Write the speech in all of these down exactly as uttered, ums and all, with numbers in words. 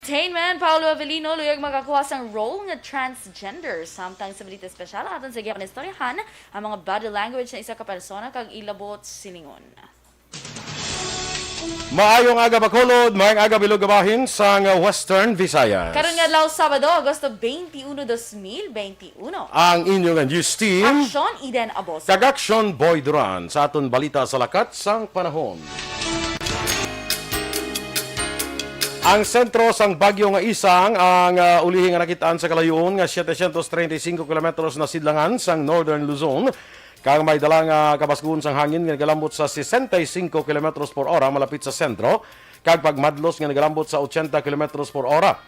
Entertainment, Paolo Avellino luyag makakuha sang role nga transgender. Samtang sa balita espesyal, aton sa gihapon istoryahan ang mga body language sa isa ka persona kag ilabot silingon. Maayong aga, Bacolod. Maayong aga, bilog nga bahin sang Western Visayas. Karon nga adlaw, Sabado, Agosto twenty-one, twenty twenty-one. Ang inyo nga news team, Aksyon, Eden Aboso. Kag Aksyon, Boy Duran, sa aton balita sa lakat sang panahon. Ang sentro sang bagyo nga Isang ang, ah, ulihi nga nakit-an sa kalayoon nga setecientos treinta y cinco kilometros na sidlangan sang Northern Luzon, kag may dala nga kabaskuhon sang hangin nga nagalambot sa sesenta y cinco kilometros por ora malapit sa sentro, kag pagmadlos nga nagalambot sa ochenta kilometros por ora.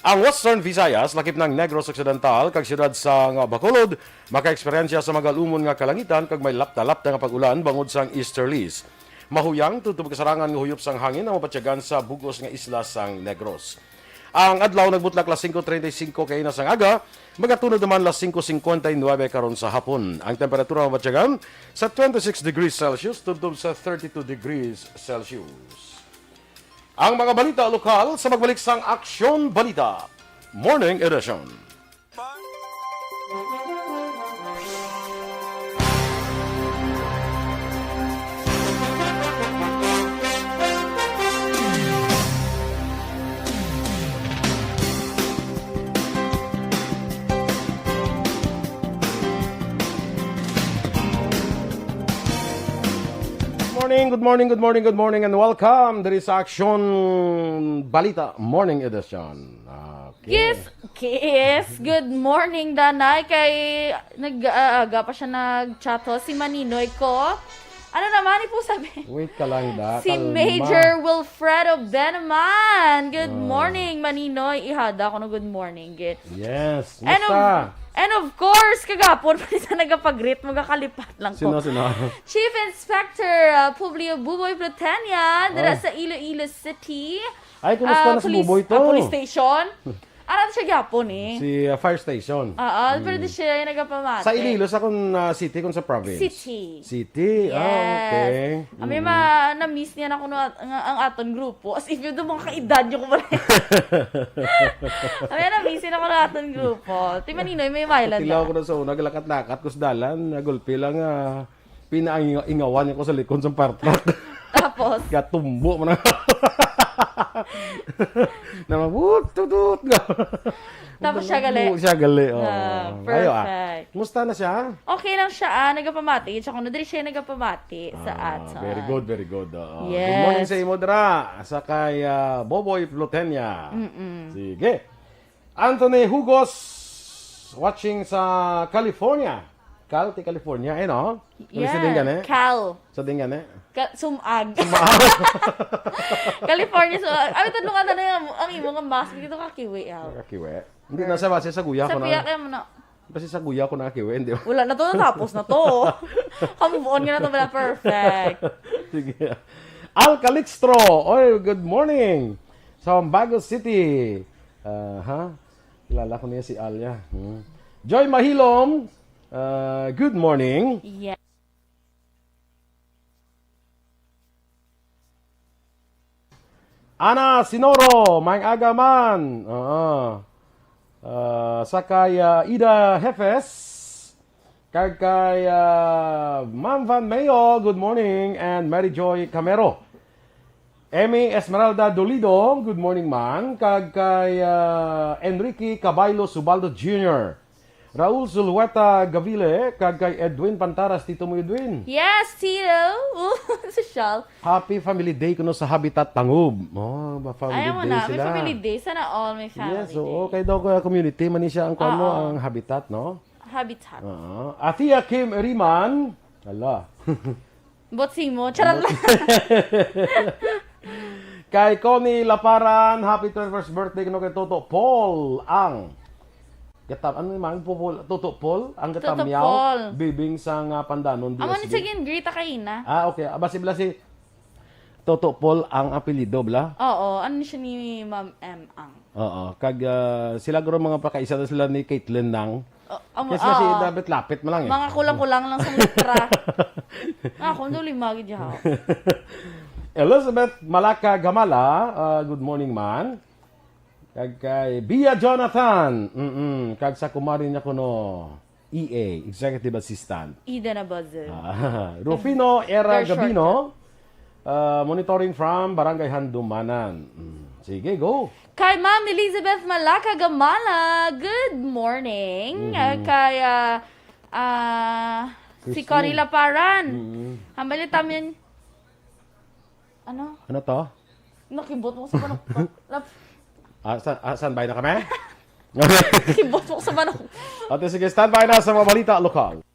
Ang Western Visayas, lakip ng Negros Occidental, kag siyudad sang Bacolod, makaeksperyensya sa magalumon nga kalangitan kag may lapta-lapta nga pag-ulan bangod sang easterlies. Mahuyang tubtob kasarangan nga huyop sang hangin ang mabatyagan sa bug-os nga isla sang Negros. Ang adlaw nagbutlak las singko treinta y cinco kaina sang aga, magatunod naman las singko cincuenta y nueve karon sa hapon. Ang temperatura mabatyagan sa twenty-six degrees Celsius tubtob sa thirty-two degrees Celsius. Ang mga balita lokal sa pagbalik sang Aksyon Balita Morning Edition. Good morning, good morning, good morning, good morning, and welcome diri sa Aksyon Balita Morning Edition. Okay. Kiss, kiss. Good morning, Danay. Kay nag-aaga pa siya nag-chat ho. Si Maninoy ko. Ano naman, ipo sabi? Wait ka lang, da. Si Kalma. Major Wilfredo Benaman. Good Oh. morning, Maninoy. Ihada ko no good morning, git. Yes. And of, Musta? and of course, kagapon pa sa nagapag-greet mo, kakalipat lang ko. Sino, sino? Chief Inspector, uh, Publio Buboy Plutenia, dira Oh. sa Iloilo City. Ay, kumusta Ah, na si police, Buboy to? ah, police station. Aran siya gyapon eh. Si, ah, fire station. Oo, pero Mm. di siya yung nagapamati. Sa Iloilo, sa kung, ah, city, kung sa province? City. City? Ah, Yes. okay. Kami Mm. ma-, na-miss niya na kuno at-, nga, ang aton grupo. As if yun, mga kaedad niyo ko pala. Kami na-miss niya na kuno aton grupo. Ti Maninoy, may violent Tilaw na. ko na sa una, galakat-lakat ko sa dalan, nagulpi lang, ah, pinaingawan niya ko sa likod sa fire truck. Tapos? Gatumbo mo na. Na mag-, "Wut, tut, tut," nga. Tapos siya gali. Siya gali, oh. Ah, Ayo, ah. perfect. Musta na siya? Okay lang siya, ah. Nagapamati. Siya kuno diri siya nagapamati sa Ah, aton. very good, very good. Oo. Yes. Good morning sa imo, dra. Sa kay, ah, Boboy Plutenia. Mm-mm. Sige. Anthony Hugos, watching sa California. Cal, ti California, eh, no? Ano sa Yeah. din gani? Cal. Sa din gani? Ka-, sumag. Sumag. California, so, ay, tanong nga na yung, ang imo nga mask, dito ka kiwi, ah. Kakiwi. Hindi na sa base sa guya Sa ko na. piyak, eh, mo na. Base sa guya ko na kiwi, hindi. Wala na to, natapos na to. Ka-move on nga na to, wala, perfect. Sige. Al Calixtro, oy, good morning. Sa Hambago City. Ah, ha? Kilala ko niya si Alia. Hmm. Joy Mahilom, ah, good morning. Yes. Ana Sinoro, maayong aga man. Oo. Ah, sa kay, ah, Ida Hefes, kag kay, ah, Ma'am Van Mayo, good morning, and Mary Joy Camero. Emmy Esmeralda Dolido, good morning, man. Kag kay, ah, Enrique Cabaylo Subaldo Junior, Raul Zulueta Gavile, kag kay Edwin Pantaras, Tito mo Edwin. Yes, Tito. Sosyal. Happy Family Day kuno sa Habitat Tangub. Oh, ba family Ayaw mo day na, may sila. family day. Sana all may family Yes, oo. day. Kay daw kaya community man ni siya ang kuwan mo, Oo. ang Habitat, no? Habitat. Oo. Athea Kim Eriman. Ala. Botsing mo. Charot lang. Kay Connie Laparan, happy twenty-first birthday kuno kay Toto Paul ang Gatam-, ano yung mga Toto Paul? Ang Toto Gatamyaw, Paul. Bibing sa nga Pandanon, Amo ni D S B. Sige, greet ka ina. Ah, okay. Aba, si Bla, si Toto Paul ang apelyido, Bla? Oo, ano siya ni Ma'am M ang? Oo. Kag, ah, sila guro mga pakaisa na sila ni Caitlyn Nang. Oh, amo, Kasi kasi oo. lapit-lapit mo lang eh. Mga kulang-kulang lang sa litra. Ako, hindi lima, gid, ha. Elizabeth Malaka Gamala, ah, good morning, man. Kag kay Bia Jonathan, mm, kag sa kumari niya kuno, E A, Executive Assistant. Eden Abazel. Ah, Rufino Era Very short Gabino, uh, monitoring from Barangay Handumanan. Mm, sige, go. Kay Ma'am Elizabeth Malaka Gamala, good morning. Mhm. Uh, kay, uh, uh, si Christine. Connie Laparan. Mhm. Hambali tamin. Ano? Ano to? Nakibot mo sa manok. Lap- Ah, sa, ah, standby na kami? Kibot mo sa manok. Ate, sige, standby na sa mga balita lokal.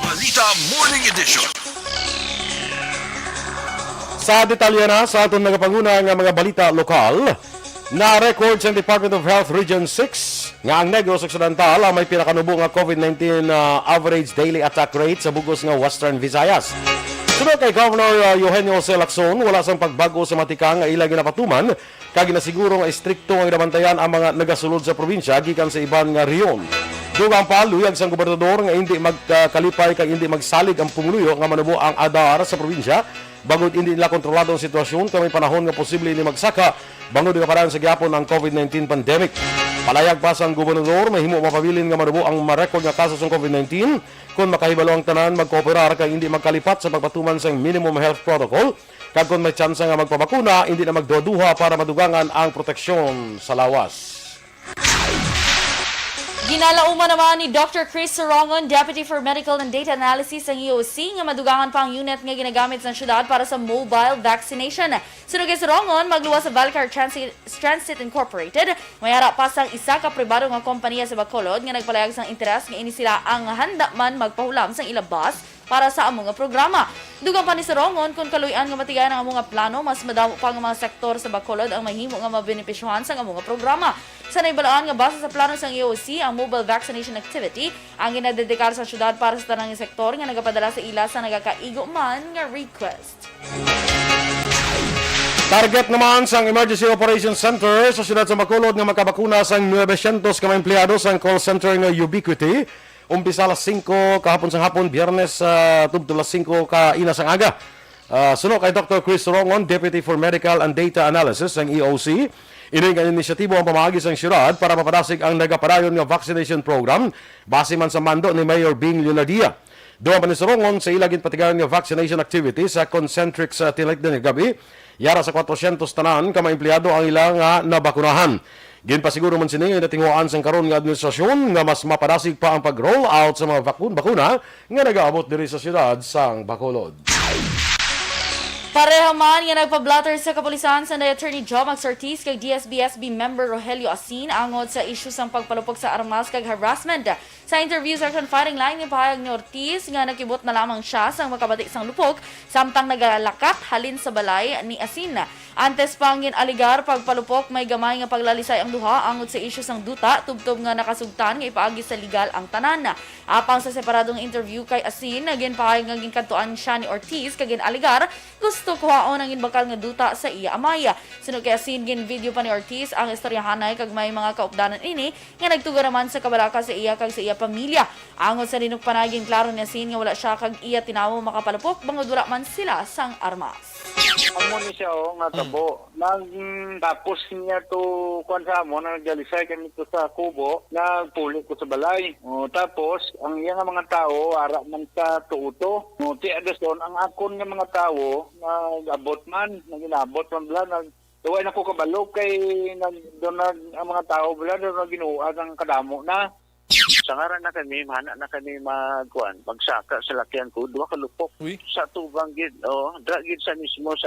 Balita Morning Edition. Sa detalye na sa aton nagapanguna nga mga balita lokal, na-record sang Department of Health Region six nga ang Negros Occidental ang may pinakanubo nga COVID nineteen, ah, average daily attack rate sa bugos nga Western Visayas. Suno kay Governor, ah, Eugenio Jose Lacson, wala sang pagbag-o sa matikang nga ila ginapatuman kag ginasiguro nga istrikto nga ginabantayan ang mga nagasulod sa probinsya gikan sa iban nga rehiyon. Dugang pa, luyag sang gobernador nga indi magkalipay kag indi magsalig ang pumuluyo nga manubo ang ADAR sa probinsya, bangod indi nila kontrolado ang sitwasyon kag may panahon nga posible ini magsaka bangod nga padayon sa gihapon ang COVID nineteen pandemic. Palayag pa sang gobernador, mahimo mapabilin nga manubo ang ma-record nga kaso sang COVID nineteen kon makahibalo ang tanan magkooperar kag indi magkalipat sa pagpatuman sang minimum health protocol, kag kon may tsansa nga magpabakuna, indi na magduha-duha para madugangan ang proteksyon sa lawas. Ginalauman naman ni Doctor Chris Sorongon, Deputy for Medical and Data Analysis sang E O C, nga madugangan pa ang unit nga ginagamit sa syudad para sa mobile vaccination. Suno kay Sorongon, magluwas sa Valcar Transit, Transit Incorporated, may ara pa sang isa ka pribado nga kompanya sa Bacolod nga nagpalayag sang interes nga ini sila ang handa man magpahulam sang ila bus para sa amo nga programa. Dugang pa ni Sorongon, kon kaluy-an nga matigayon ang amo nga plano, mas madamo pa nga mga sektor sa Bacolod ang mahimo nga mabenepisyohan sang amo nga programa. Sa naibalaan nga base sa plano sang E O C, ang mobile vaccination activity ang ginadedikar sa syudad para sa tanan nga sektor nga nagapadala sa ila sa nagakaigo man nga request. Target naman sang Emergency Operations Center sa siyudad sa Bacolod nga makabakuna sang nuebe syentos ka mga empleyado sang call center nga Ubiquity, umpisa alas singko kahapon sang hapon, Biyernes, ah, tubtob alas singko kaina sang aga. Ah, suno kay Doctor Chris Rongon, Deputy for Medical and Data Analysis sang E O C, ini nga inisyatibo ang pamaagi sang siyudad para mapadasig ang nagapadayon nga vaccination program, base man sa mando ni Mayor Bing Leonardia. Dugang pa ni Sorongon, sa ila ginpatigayon nga vaccination activity sa Concentric sa tinalagdan nga gab-i, yara sa kwatrosyentos tanan ka mga empleyado ang ila nga nabakunahan. Ginpasiguro man sini nga natinguhaan sang karon nga administrasyon nga mas mapadasig pa ang pag-roll out sa mga bakun-, bakuna nga nagaabot diri sa siyudad sang Bacolod. Pareho man nga nagpa-blotter sa kapulisan Sanday Attorney Jomax Ortiz kag D S B S B member Rogelio Asin angot sa isyu sang pagpalupok sa armas kag harassment. Sa interview sa Confiding Line, ginpahayag ni Ortiz nga nakibot na lamang sia sang makabati sang lupok samtang nagalakat halin sa balay ni Asin. Antes pa ang gin-alegar pagpalupok, may gamay nga paglalisay ang duha angot sa isyu sang duta, tubtob nga nakasugtan nga ipaagi sa legal ang tanan. Apang sa separado nga interview kay Asin, ginpahayag nga ginkadtuan sia ni Ortiz kag gin-alegar gusto kuhaon ang ginbakal nga duta sa iya amay. Suno kay Asin, gin-video pa ni Ortiz ang istoryahanay kag may mga kaupdanan ini nga nagtuga naman sa kabalaka sa iya kag sa iya pamilya. Angot sa dinukpanay, ginklaro ni Asin nga wala sia kag iya tinawo makapalupok bangod wala man sila sang armas. Amo ni siya, oh, nga tabo. Nag, mm, tapos niya to, kuwan sa amo, nagdalisay kami to sa kubo, nagpuli ko sa balay. Oh, tapos, ang iya nga mga tao, ara man sa tuuto. Oh, ti adason, ang akon nga mga tao, nag-abot man, nag-inabot man bala, nag, Duway na ko kabalo kay nag, doon nag, ang mga tao bala doon nag ginuhat ang kadamo na. Sa ngaran na kami, mana na kami magkuan, magsaka sa lakyan ko, duha ka lupok. Uy. Sa tubang gid, oh, dra gid sa mismo sa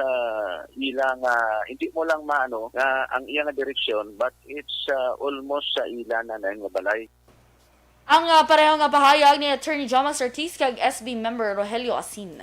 ila nga, hindi mo lang maano, nga ang iya nga direksyon, but it's, ah, almost sa ila na, na nga balay. Ang, ah, pareho nga pahayag ni Attorney Jomax Ortiz kag S B member Rogelio Asin.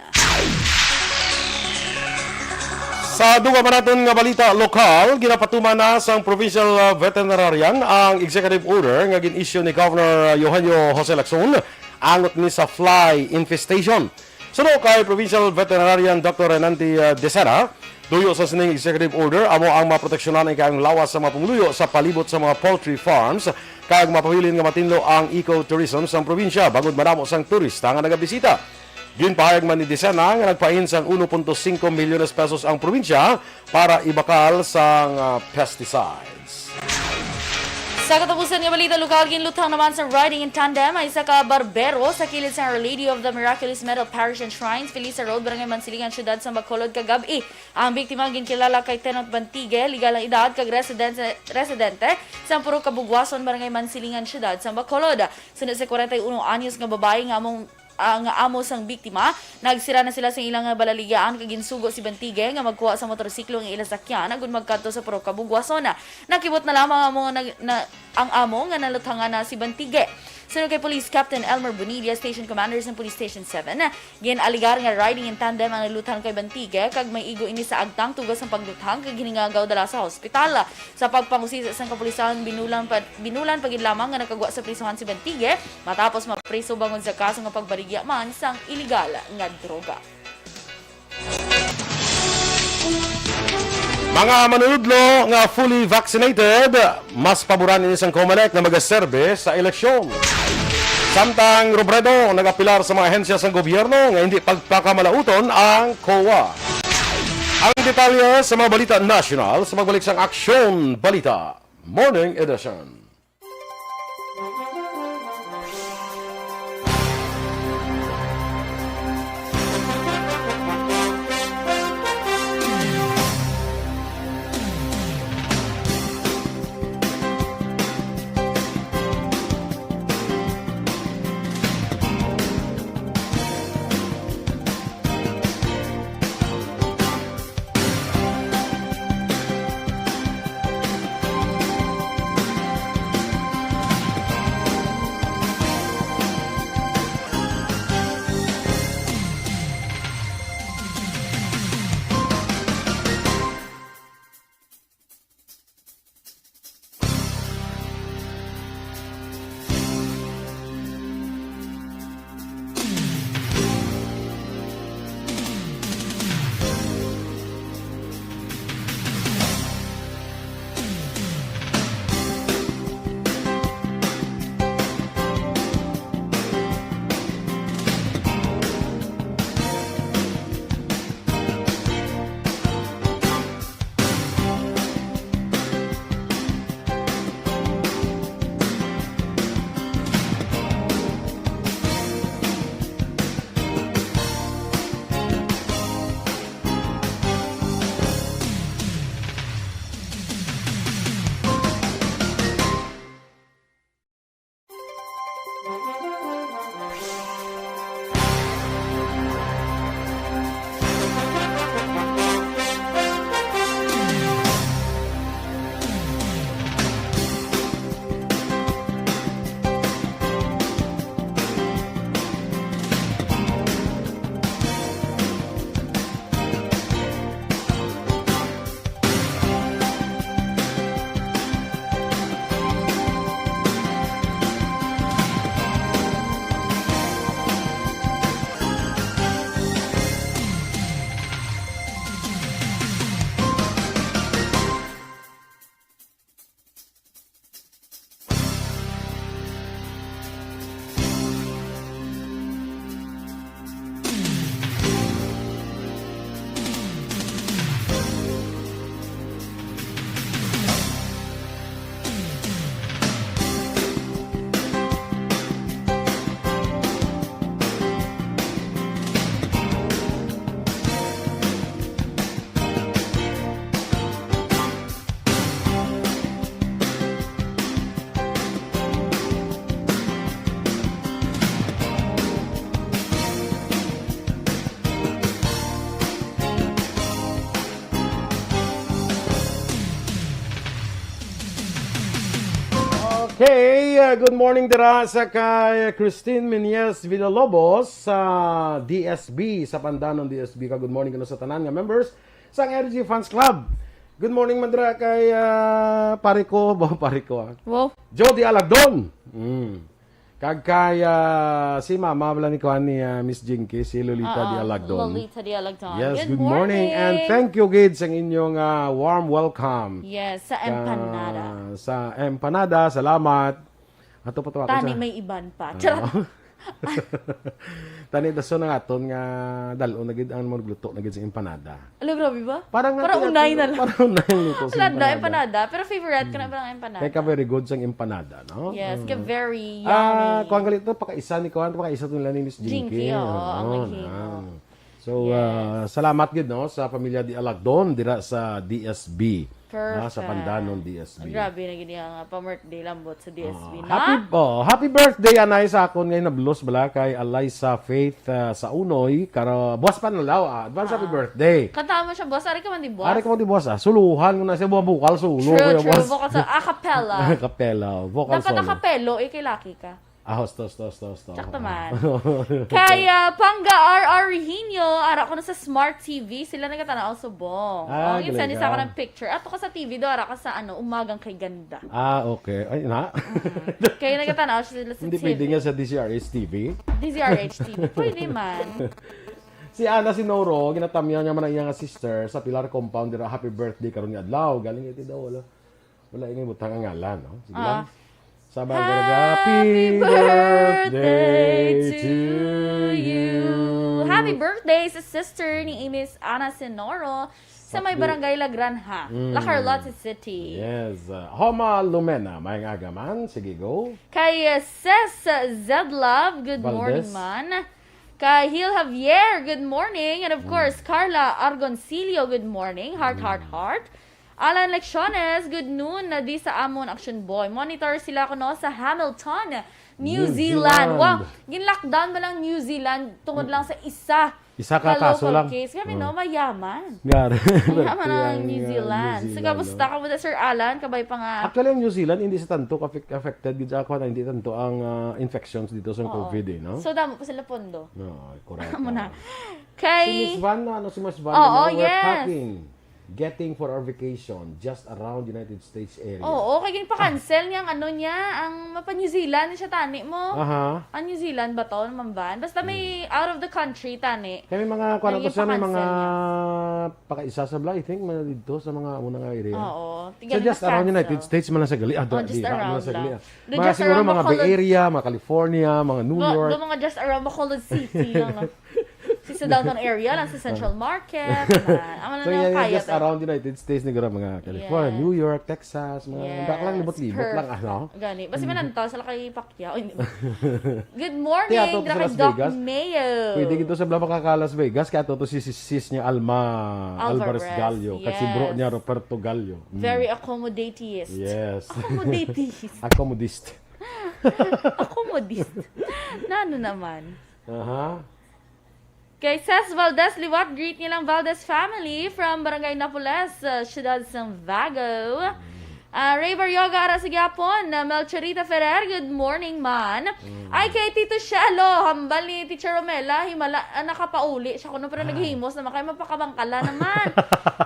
Sa dugang pa naton nga balita lokal, ginapatuman na sang provincial, ah, veterinarian ang executive order nga gin-issue ni Governor Eugenio Jose Lacson angot ni sa fly infestation. Suno kay Provincial Veterinarian Doctor Renante, ah, Decena, tuyo sa sining executive order, amo ang maproteksyonan ang ikayong lawas sa mga pumuluyo sa palibot sa mga poultry farms, kag mapabilin nga matinlo ang ecotourism sang probinsya bangod madamo sang turista nga nagabisita. Ginpahayag man ni Decena nga nagpain sang uno punto singko milyones pesos ang probinsya para ibakal sang, ah, pesticides. Sa katapusan nga balita lokal, ginluthang naman sa Riding in Tandem ang isa ka barbero sa kilid sa Our Lady of the Miraculous Medal Parish and Shrines, Felisa Road, Barangay Mansilingan, Siyudad sa Bacolod, kagab-i. Ang biktima ginkilala kay Tenot Bantigue, legal ang edad, kag residente, residente sa Purok Kabugwason, Barangay Mansilingan, Siyudad sa Bacolod. Suno sa kwarenta y uno anyos nga babayi nga among, ah, nga amo sang biktima, nagsira na sila sa ilang balaligyaan kag ginsugo si Bantigue nga magkuha sa motorsiklo nga ila sakyan agud magkadto sa Purok Kabugwason. Nakibot na lamang amo nga nag-, na, ang amo nga naluthangan na si Bantigue. Suno kay Police Captain Elmer Bonilla, Station Commander sa Police Station seven, gin-alegar nga riding in tandem ang nagluthang kay Bantigue kag may igo ini sa agtang tugas sang pagluthang kag hiningagaw dala sa hospital. Sa pagpangusisa sang kapulisan, binulan pa, binulan pa gid lamang nga nakagwa sa prisuhan si Bantigue matapos mapriso bangod sa kaso nga pagbaligya man sang iligal nga droga. Mga manunudlo nga fully vaccinated, mas paboran ini sang Comelec nga magaserbe sa eleksyon. Samtang Robredo nag-apelar sa mga ahensya sang gobyerno nga hindi pagpakamalauton ang COA. Ang detalye sa mga balita nasyonal sa pagbalik sang Aksyon Balita Morning Edition. Okay, uh, good morning dira sa kay Christine Menyes Villalobos sa D S B, sa Pandanon D S B. Ka good morning kuno sa tanan nga members sa Energy Fans Club. Good morning man dira kay, uh, pare ko, ba, pare ko, ah. Wow. Jody Alagdon. Mm. Kag kay, ah, si mama wala ni kuan ni, ah, Miss Jinky, si Lolita Ah, ah, Dialagdon. Lolita Dialagdon. Yes, Good good morning, and morning. thank you gid sa inyong, ah, warm welcome. Yes, sa Ka-, empanada. sa empanada, salamat. Ato pa to ako Tani sa may iban pa. Ah. Charot. Tani dason ang aton nga dal-on na gid ang magluto na gid sa empanada. Ala, grabe ba? Parang Parang ang unay tinatin-, na lang. parang unay ang luto sa Wala na, empanada. empanada. Pero favorite ko na Mm. parang empanada. Kay ka very good sang empanada, no? Yes, Mm. ka very Ah, yummy. kuwan gali to, pakaisa ni kuwan, pakaisa to nila ni Miss Jinky. Jinky, oo, ang Oo, naghimo. na. So, Yes. ah, salamat gid, no, sa pamilya Di Alagdon dira sa D S B, ah, sa Perfect. Pandanon D S B. Grabe na gid nga pa-birthday lambot sa D S B Ah, na. happy, oh, happy birthday, anay, sa akon nga nablos bala kay Alisa Faith, ah, sa Unoy, karo, buwas pa na law, ah. Advance happy Ah. birthday. Kantahan mo siya, boss. Ari ka man di buwas. Ari ka man di buwas, ah. Suluhan mo na siya, buwa vocal solo, True, kuya true. boss. Vocal sa a cappella. A cappella, vocal Dapat solo. a cappella, eh, kay laki ka. Ah, hosto, hosto, hosto, hosto. Sakto man. Kay, ah, Pangga R R Regino, ara ko na sa Smart T V, sila nagatanaw subong. Ah, Oh, yun, galing send sa ka. ako ng picture. Ato ka sa T V do, ara ka sa, ano, Umagang Kay Ganda. Ah, okay. Ay, na? Mm. Kaya nagatanaw sila sa Hindi T V. pwede nga sa D Z R H T V? D Z R H T V. Pwede man. Si Ana Sinoro, ginatamyan niya man ang iyang sister sa Pilar Compound dira, happy birthday karon nga adlaw. Galing ito daw, wala. Wala ingay butang ang ngalan, no? Sige Ah. lang. Sa mga Happy happy birthday birthday to to you. you. Happy birthday sa sister ni Miss Ana Sinoro sa may Happy Barangay La Granja, La Mm. Carlota City. Yes, uh, Homa Lumena, maayong aga man. Sige, go. Kay, uh, Ses Z Love, good Valdez. morning, man. Kay Hil Javier, good morning. And of Mm. course, Carla Argoncillo, good morning. Heart, heart, Mm. heart. Alan Lecciones, good noon na di sa amon Action Boy. Monitor sila kuno sa Hamilton, New New Zealand. Zealand. Wow, gin-lockdown ba lang New Zealand tungod lang sa isa Isa ka ka local kaso lang. case? Kami, Oh. no, mayaman. Nga, Mayaman ang ang, New uh, Zealand. New So, Zealand, kamusta no? ka mo, Sir Alan? Kabay pa nga. Actually, ang New Zealand, hindi sa tanto affect-, affected gid sa ako, hindi tanto ang, uh, infections dito sa Oo. COVID, eh, no? So, damo pa sila pondo. No, correct, Amo na. ah. Kay Si Miss Van, no? Ano si Miss Van? Oo, Ano, we're yes. packing. Getting for our vacation just around United States area. Oo, kay ginpa-cancel niya ang ano niya, ang mapa New Zealand siya tani mo. Aha. Ang New Zealand ba to, Ma'am Van? Basta may Hmm. out of the country tani. Kaya may mga, kuwan Ang to siya, may ipa-cancel mga niya. pakaisa sa bala, I think, mga dito sa mga amo na nga area. Oo. So, Tingnan just around nag-cancel. United States, man lang sa gali. Ah, Oh, di, just di, ah, man around lang sa gali, lang. ah. The Mga just siguro around mga Bay Bacolod. Area, mga California, mga New Ba-, York. ba mga just around Bacolod City lang, no? Si sa downtown area lang, sa Central Ah. Market, man. Amo na So, lang yeah, yeah, kaya just to. around United States, ni mga California, Yes. New York, Texas, mga Yes, bak lang, libot-libot Perth. lang, ano? Gani. Basi Mm. manantaw sa lakay Pacquiao. Hindi. Good morning, Tiyato to sa dra kay Las Doc Vegas. Mayo. Pwede gito sa bala makaka Las Vegas, kaya to, to si, si sis niya Alma Alvarez Alvarez, Gallo, kag si bro yes. niya Roberto Gallo. Mm. Very accommodatist. Yes. Accommodatist. Accommodist. Accommodist. Na ano naman? Aha. Kay Ses Valdez liwat, greet nilang Valdez family from Barangay Napoles, uh, Ciudad San Vago. Mm. Ah, Ray Barrioga, ara sa gyapon. Uh, Melchorita Ferrer, good morning, man. Mm. Ay, kay Tito Shelo, hambal ni Teacher Romela, himala, ah, nakapauli siya kuno, pero Ay. naghihimos naman kay mapakabangkala naman.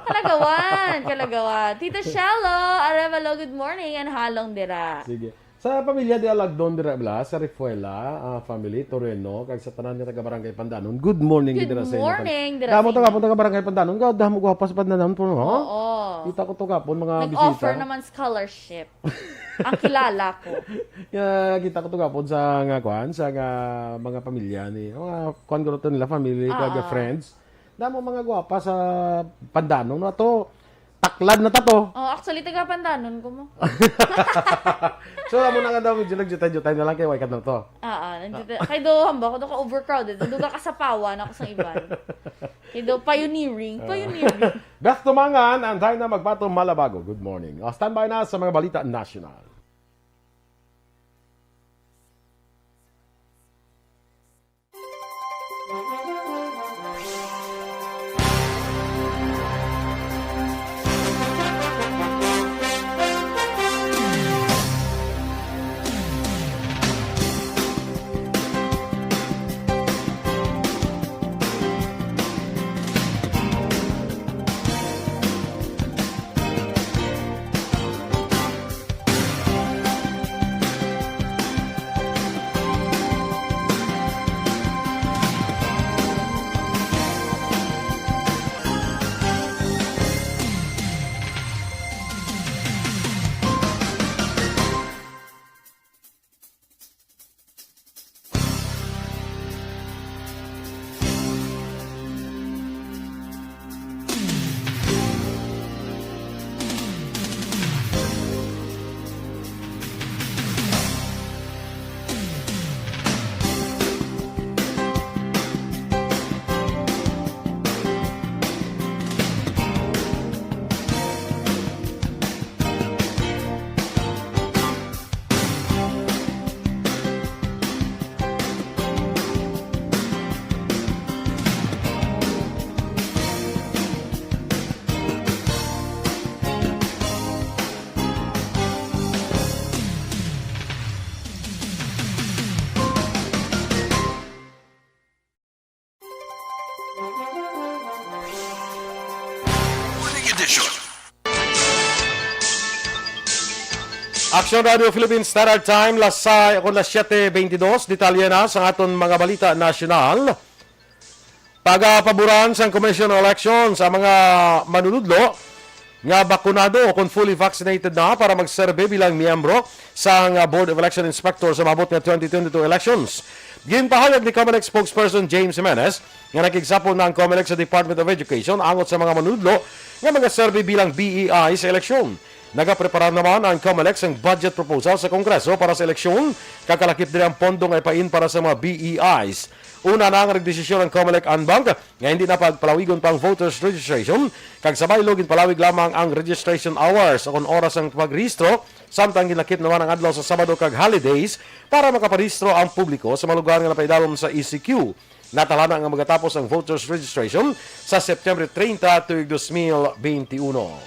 Kalagawan, kalagawan. Tito Shelo Arevalo, good morning and halong dira. Sige. Sa pamilya di Alagdon dira bala, sa Refuela, ah, family, Toreno, kag sa tanan nga taga Barangay Pandanon, good morning Good gid dira sa inyo. morning, dira Damo sa taga, inyo. taga Barangay Pandanon, ga-, damo gwapa sa Pandanon po, no? Oo. Kita ko to gapon, mga Nag-offer bisita. naman scholarship. Ang kilala ko. Ya, kita ko to gapon sa nga kwan, sa nga mga pamilya ni, mga kwan ko to nila, family, Ah, kag ah. friends. Damo mga gwapa sa Pandanon, no? Ato, taklad na ta to. Oh, actually, taga Pandanon ko mo. So, amo na nga daw, medyo nagjutay-jutay na lang kay way ka na to. Ah, ah, nandito. Kay do, hamba ko, do ka overcrowded. Do ka kasapawan ako sa iban. Kay do, pioneering. Ah. Pioneering. Beth Tumangan, antay na magpato malabago. Good morning. O, standby na sa mga balita national. Edition. Action Radio Philippines Standard Time, las sa-, kung las siete veintidós. Detalye na sa aton mga balita nasyonal. Pagapaboran sang Commission on Elections ang mga manunudlo nga bakunado o kung fully vaccinated na para magserbe bilang miyembro sang, ah, Board of Election Inspectors sa maabot nga twenty twenty-two elections. Ginpahayag ni Comelec spokesperson James Jimenez nga nakigsapol na ang Comelec sa Department of Education angot sa mga manunudlo nga magaserbe bilang B E I sa eleksyon. Nagaprepara naman ang Comelec sang budget proposal sa Kongreso para sa eleksyon, kag kalakip diri ang pondo nga ipain para sa mga B E Is. Una na nga nagdesisyon ang Comelec anbang nga hindi na pagpalawigon pa ang voters registration, kag sa baylo ginpalawig lamang ang registration hours o kon oras sang pagrehistro, samtang ginlakip naman ang adlaw sa Sabado kag holidays para makaparehistro ang publiko sa mga lugar nga napaidalom sa E C Q. Natalana nga magatapos ang voters registration sa September treinta, tuig dos mil beinti uno.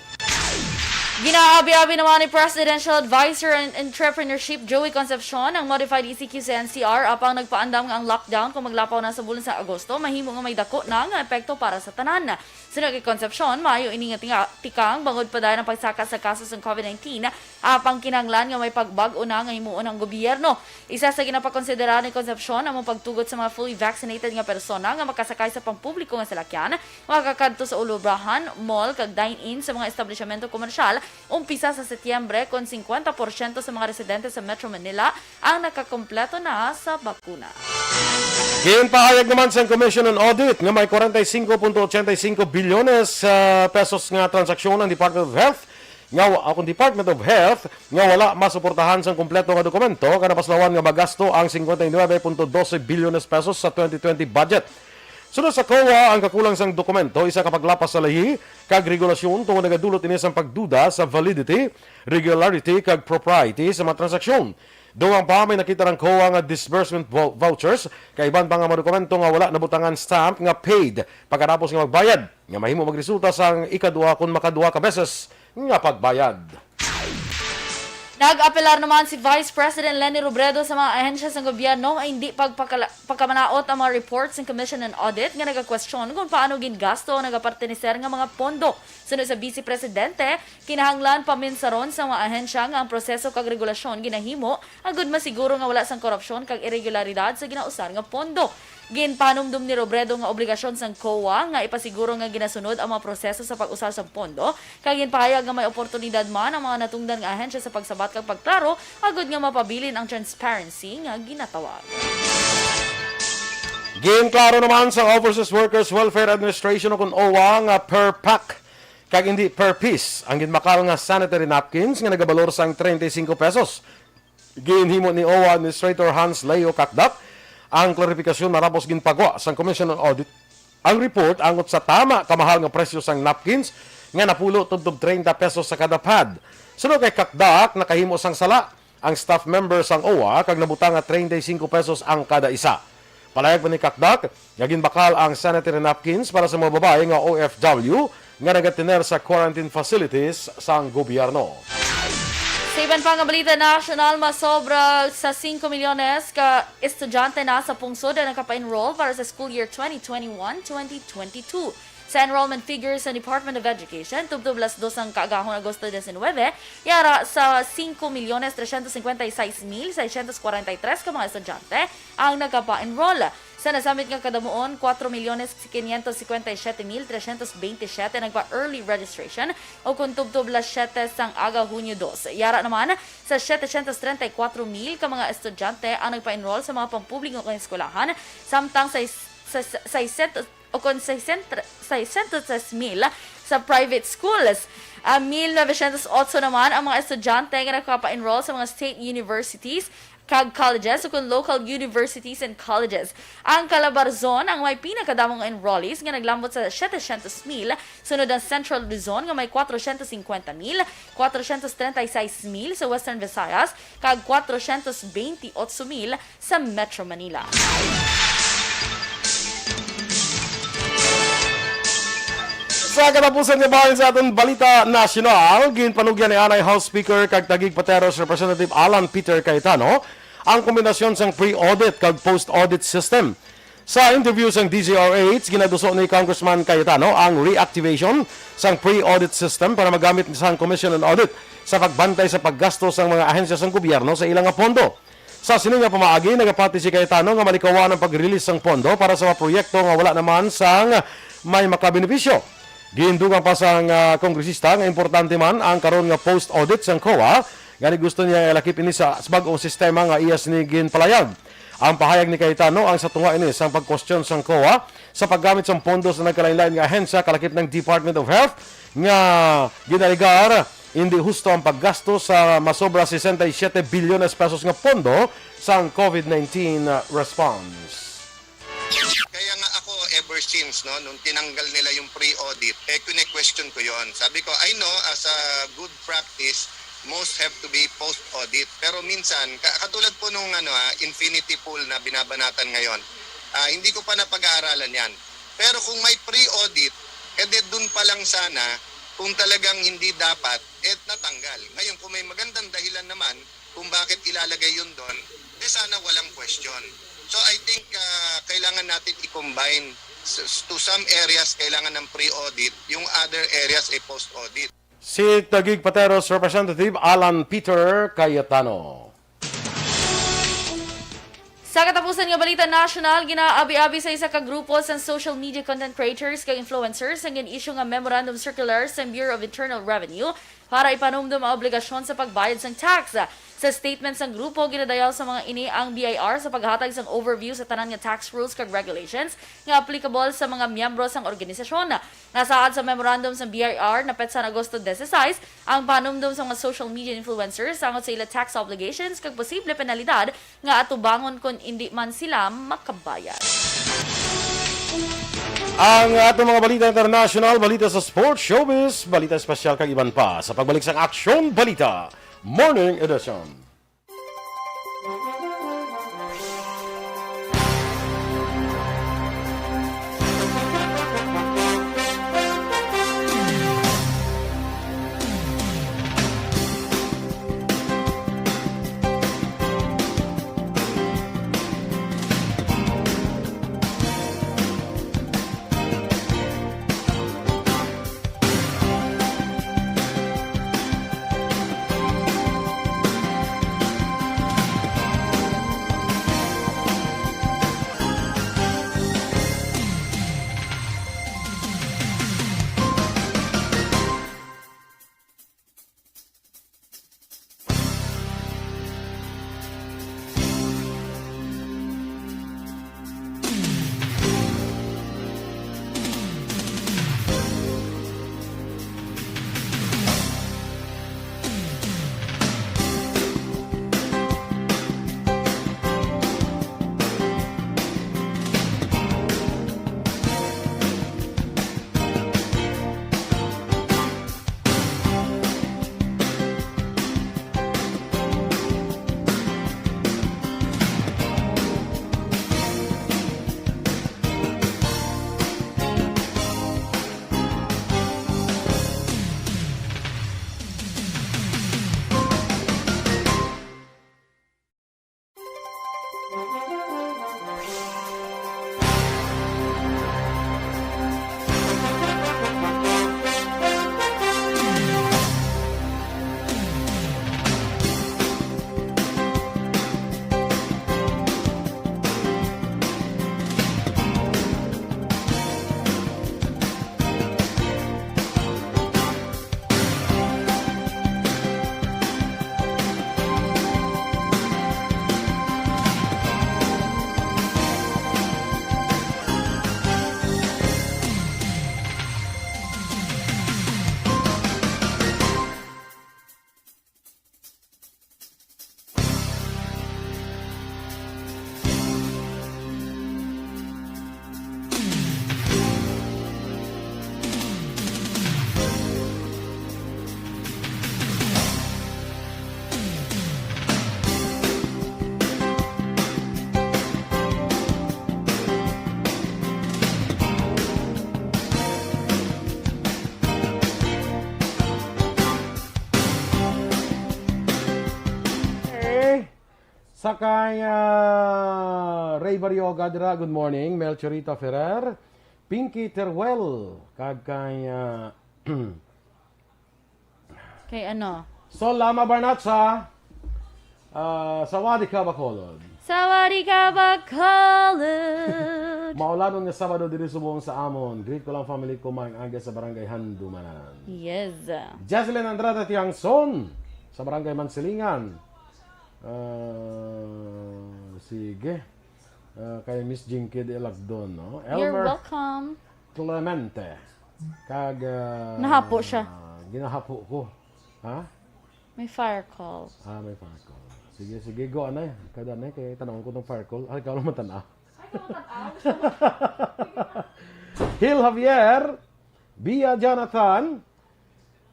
Ginaabi-abi naman ni Presidential Advisor on Entrepreneurship Joey Concepcion ang modified E C Q sa N C R, apang nagpaandam nga ang lockdown kung maglapaw na sa bulan sa Agosto mahimo nga may dako na nga epekto para sa tanan. Suno kay Concepcion, maayo ini nga tinga-, tikang bangod pa dayon ang pagsaka sa kaso sang COVID nineteen, apang kinahanglan nga may pagbag-o na nga himuon ang gobyerno. Isa sa ginapakonsidera ni Concepcion amo pagtugot sa mga fully vaccinated nga persona nga makasakay sa pampubliko nga salakyan, makakadto sa ulubrahan, mall, kag dine-in sa mga establishmento komersyal umpisa sa Setyembre, kon singkwenta porsyento sa mga residente sa Metro Manila ang nakakompleto na sa bakuna. Ginpahayag naman sang Commission on Audit nga may kwarenta y cinco punto ochenta y cinco bilyones, ah, pesos nga transaksyon ang Department of Health nga wa-, akong Department of Health nga wala masuportahan sang kumpleto nga dokumento, kag napaslawan nga magasto ang cincuenta y nueve punto doce bilyones pesos sa twenty twenty budget. Sunod sa COA, ang kakulang sang dokumento isa ka paglapas sa lahi kag regulasyon, tungod nagadulot ini sang pagduda sa validity, regularity, kag propriety sa mga transaksyon. Dugang pa, may nakita ang COA nga disbursement vou-, vouchers kag iban pa nga mga dokumento nga wala nabutangan stamp nga paid pagkatapos nga magbayad, nga mahimo magresulta sang ikaduha kon makaduha ka beses nga pagbayad. Nag-apelar naman si Vice President Leni Robredo sa mga ahensya sang gobyerno nga hindi pagpakala-, pagkamanaot ang mga report sang Commission on Audit nga nagakwestiyon kung paano gingasto ang nagaperteneser nga mga pondo. Suno sa Vice Presidente, kinahanglan paminsaron sa mga ahensya nga ang proseso kag regulasyon ginahimo agud masiguro nga wala sang korupsyon kag iregularidad sa ginausar nga pondo. Ginpahanumdom ni Robredo nga obligasyon sang COA nga ipasiguro nga ginasunod ang mga proseso sa pag-usar sang pondo, kag ginpahayag nga may oportunidad man ang mga natungdan nga ahensya sa pagsabat kag pagklaro agud nga mapabilin ang transparency nga ginatawag. Ginklaro naman sa Overseas Workers Welfare Administration o kun OWWA nga per pack kag hindi per piece ang ginbakal nga sanitary napkins nga nagabalor sang treinta y cinco pesos. Ginhimo ni OWWA Administrator Hans Leo Cacdac ang klarifikasyon matapos ginpagwa sang Commission on Audit ang report angot sa tama kamahal nga presyo sang napkins nga napulo tubtob treinta pesos sa kada pad. Suno kay Cacdac, nakahimo sang sala ang staff member sang OWWA kag nabutang nga treinta y cinco pesos ang kada isa. Palayag pa ni Cacdac nga ginbakal ang sanitary napkins para sa mga babayi nga OFW nga nagatener sa quarantine facilities sang gobyerno. Sa iban pa nga balita nasyonal, masobra sa singko milyones ka estudyante na sa pungsod ang nakapa-enroll para sa school year twenty twenty-one, twenty twenty-two. Sa enrollment figures sa Department of Education, tubtob las dos sang kaagahon, Agosto diecinuebe, yara sa singko milyones trescientos cincuenta y seis mil seiscientos cuarenta y tres ka mga estudyante ang nagapa-enroll. Sa nasamit nga kadamuon, cuatro millones quinientos cincuenta y siete mil trescientos veintisiete nagpa-early registration, o kung tubtob las siete sang aga, Hunyo dos. Yara naman sa setecientos treinta y cuatro mil ka mga estudyante ang nagpa-enroll sa mga pampubliko nga eskwelahan, samtang sa, sa, sa, sa o kon sesenta, sesenta y tres mil sa private schools. Ah, mil novecientos otso naman ang mga estudyante nga nakapa-enroll sa mga state universities kag colleges o kon local universities and colleges. Ang Calabarzon ang may pinakadamo nga enrollees nga naglambot sa setecientos mil, sunod ang Central Luzon nga may cuatrocientos cincuenta mil, cuatrocientos treinta y seis mil sa Western Visayas, kag cuatrocientos veintiocho mil sa Metro Manila. Sa katapusan nga bahin sa aton balita nasyonal, ginpanugyan ni anay House Speaker kag Taguig Pateros Representative Alan Peter Cayetano ang kombinasyon sang pre-audit kag post-audit system. Sa interview sang D Z R H, ginaduso ni Congressman Cayetano ang reactivation sang pre-audit system para magamit sang Commission on Audit sa pagbantay sa paggasto sang mga ahensya sang gobyerno sa ilang nga pondo. Sa sini nga pamaagi, nagapati si Cayetano nga malikawan ang pag-release sang pondo para sa mga proyekto nga wala naman sang may makabenepisyo. Gihindugan pa sang, ah, kongresista nga importante man ang karon nga post-audit sang COA, gani gusto niya nga ilakip ini sa, sa bag-ong sistema nga iya sini ginpalayag. Ang pahayag ni Cayetano ang sa tunga ini sang pagkwestiyon sang COA sa paggamit sang pondo sa nagkalain-lain nga ahensya kalakip ng Department of Health nga ginalegar hindi husto ang paggasto sa masobra sesenta y siete bilyones pesos nga pondo sang COVID nineteen response. Kaya nga ako, ever since, no, nung tinanggal nila yung pre-audit, eh, kine-question ko yon. Sabi ko, I know, as a good practice, most have to be post-audit. Pero minsan, ka- katulad po nung ano, ah, infinity pool na binabanatan ngayon, ah, hindi ko pa napag-aaralan yan. Pero kung may pre-audit, eh, di dun pa lang sana, kung talagang hindi dapat, eh, natanggal. Ngayon, kung may magandang dahilan naman, kung bakit ilalagay yun doon, di sana walang question. So I think ah, kailangan natin i-combine s- to some areas kailangan ng pre-audit, yung other areas ay post-audit. Si Taguig Pateros Representative Alan Peter Cayetano. Sa katapusan nga balita nasyonal, ginaabi-abi sa isa ka grupo sang social media content creators kag influencers ang gin-issue nga memorandum circular sa Bureau of Internal Revenue para ipanumdum ang obligasyon sa pagbayad sang tax. Sa statement sang grupo, ginadayaw sa mga ini ang B I R sa paghatag sang overview sa tanan nga tax rules kag regulations nga applicable sa mga miyembro sang organisasyon. Nasaad sa memorandum sang B I R na petsa Agosto dieciséis ang panumdum sa mga social media influencers angot sa ila tax obligations kag posible penalidad nga atubangon kon indi man sila makabayad. Ang ato mga balita international, balita sa sports, showbiz, balita espesyal kag iban pa sa pagbalik sang Aksyon Balita Morning Edition. Sa kay, ah, Ray Barrioga dira, good morning. Melchorita Ferrer, Pinky Teruel, kag kay, ah, Kay ano? Sol Lama Barnacha, ah, Sawadee ka, Bacolod. Sawadee ka, Bacolod! Maulanon nga Sabado diri subong sa amon. Greet ko lang family ko, maayong aga sa Barangay Handumanan. Yes. Jesselyn Andrade Tiangson sa Barangay Mansilingan. Ah, sige. Ah, kay Miss Jinky de Lagdon, no? You're Elmer welcome. Clemente. Kag, ah, Nahapo siya. Ginahapo ko. Ha? May fire call. Ah, may fire call. Sige, sige, go, anay. Kada anay, kay tanawon ko tong fire call. Ay, ikaw naman tanaw. Hil Javier, Bia Jonathan.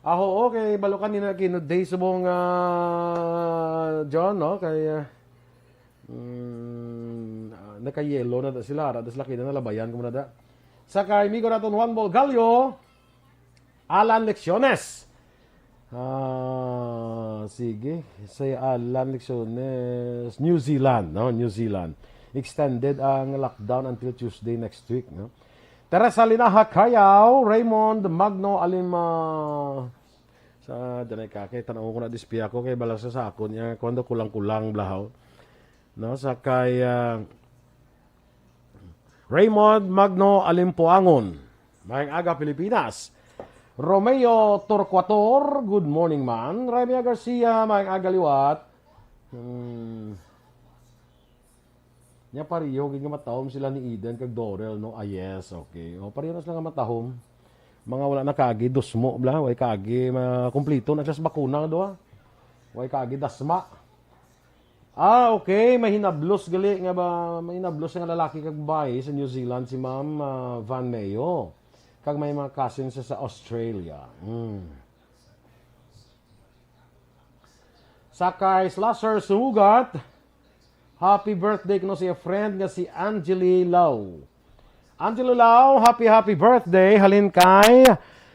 Aho, okay, balo ka nila kinuday subong, ah, John, no? Kay, ah, mm, ah, naka-yellow na da sila. Ara, das laki na nalabayan ko na da. Sa kay amigo naton Juan Bolgallo, Alan Lecciones. Ah, sige. Sa Alan Lecciones, New Zealand, no? New Zealand. Extended ang lockdown until Tuesday next week, no? Teresa Linaha Cayaw, Raymond Magno Alima. Sa danay ka kay tanaw ko na dispiya ko kay balang sa sakon niya kuwando kulang-kulang blahaw. No, sa kay, ah, Raymond Magno Alimpuangon. Maayong aga, Pilipinas. Romeo Torquator, good morning, man. Remia Garcia, maayong aga, liwat. Hmm. Nya pareho gid nga matahom sila ni Eden kag Dorel, no? Ah, yes, okay. O, pareho na sila nga matahom. Mga wala na kaagi, dusmo, bla. Way kaagi, ma-, kumplito na sila sa bakuna, duha. Way kaagi, dasma. Ah, okay. May hinablos gali nga ba, may hinablos nga lalaki kag babayi sa New Zealand si Ma'am, ah, Van Mayo. Kag may mga cousins sa, sa Australia. Hmm. Sa kay Slasher Sumugat, happy birthday kuno sa iya friend nga si Angeli Lau. Angeli Lau, happy, happy birthday. Halin kay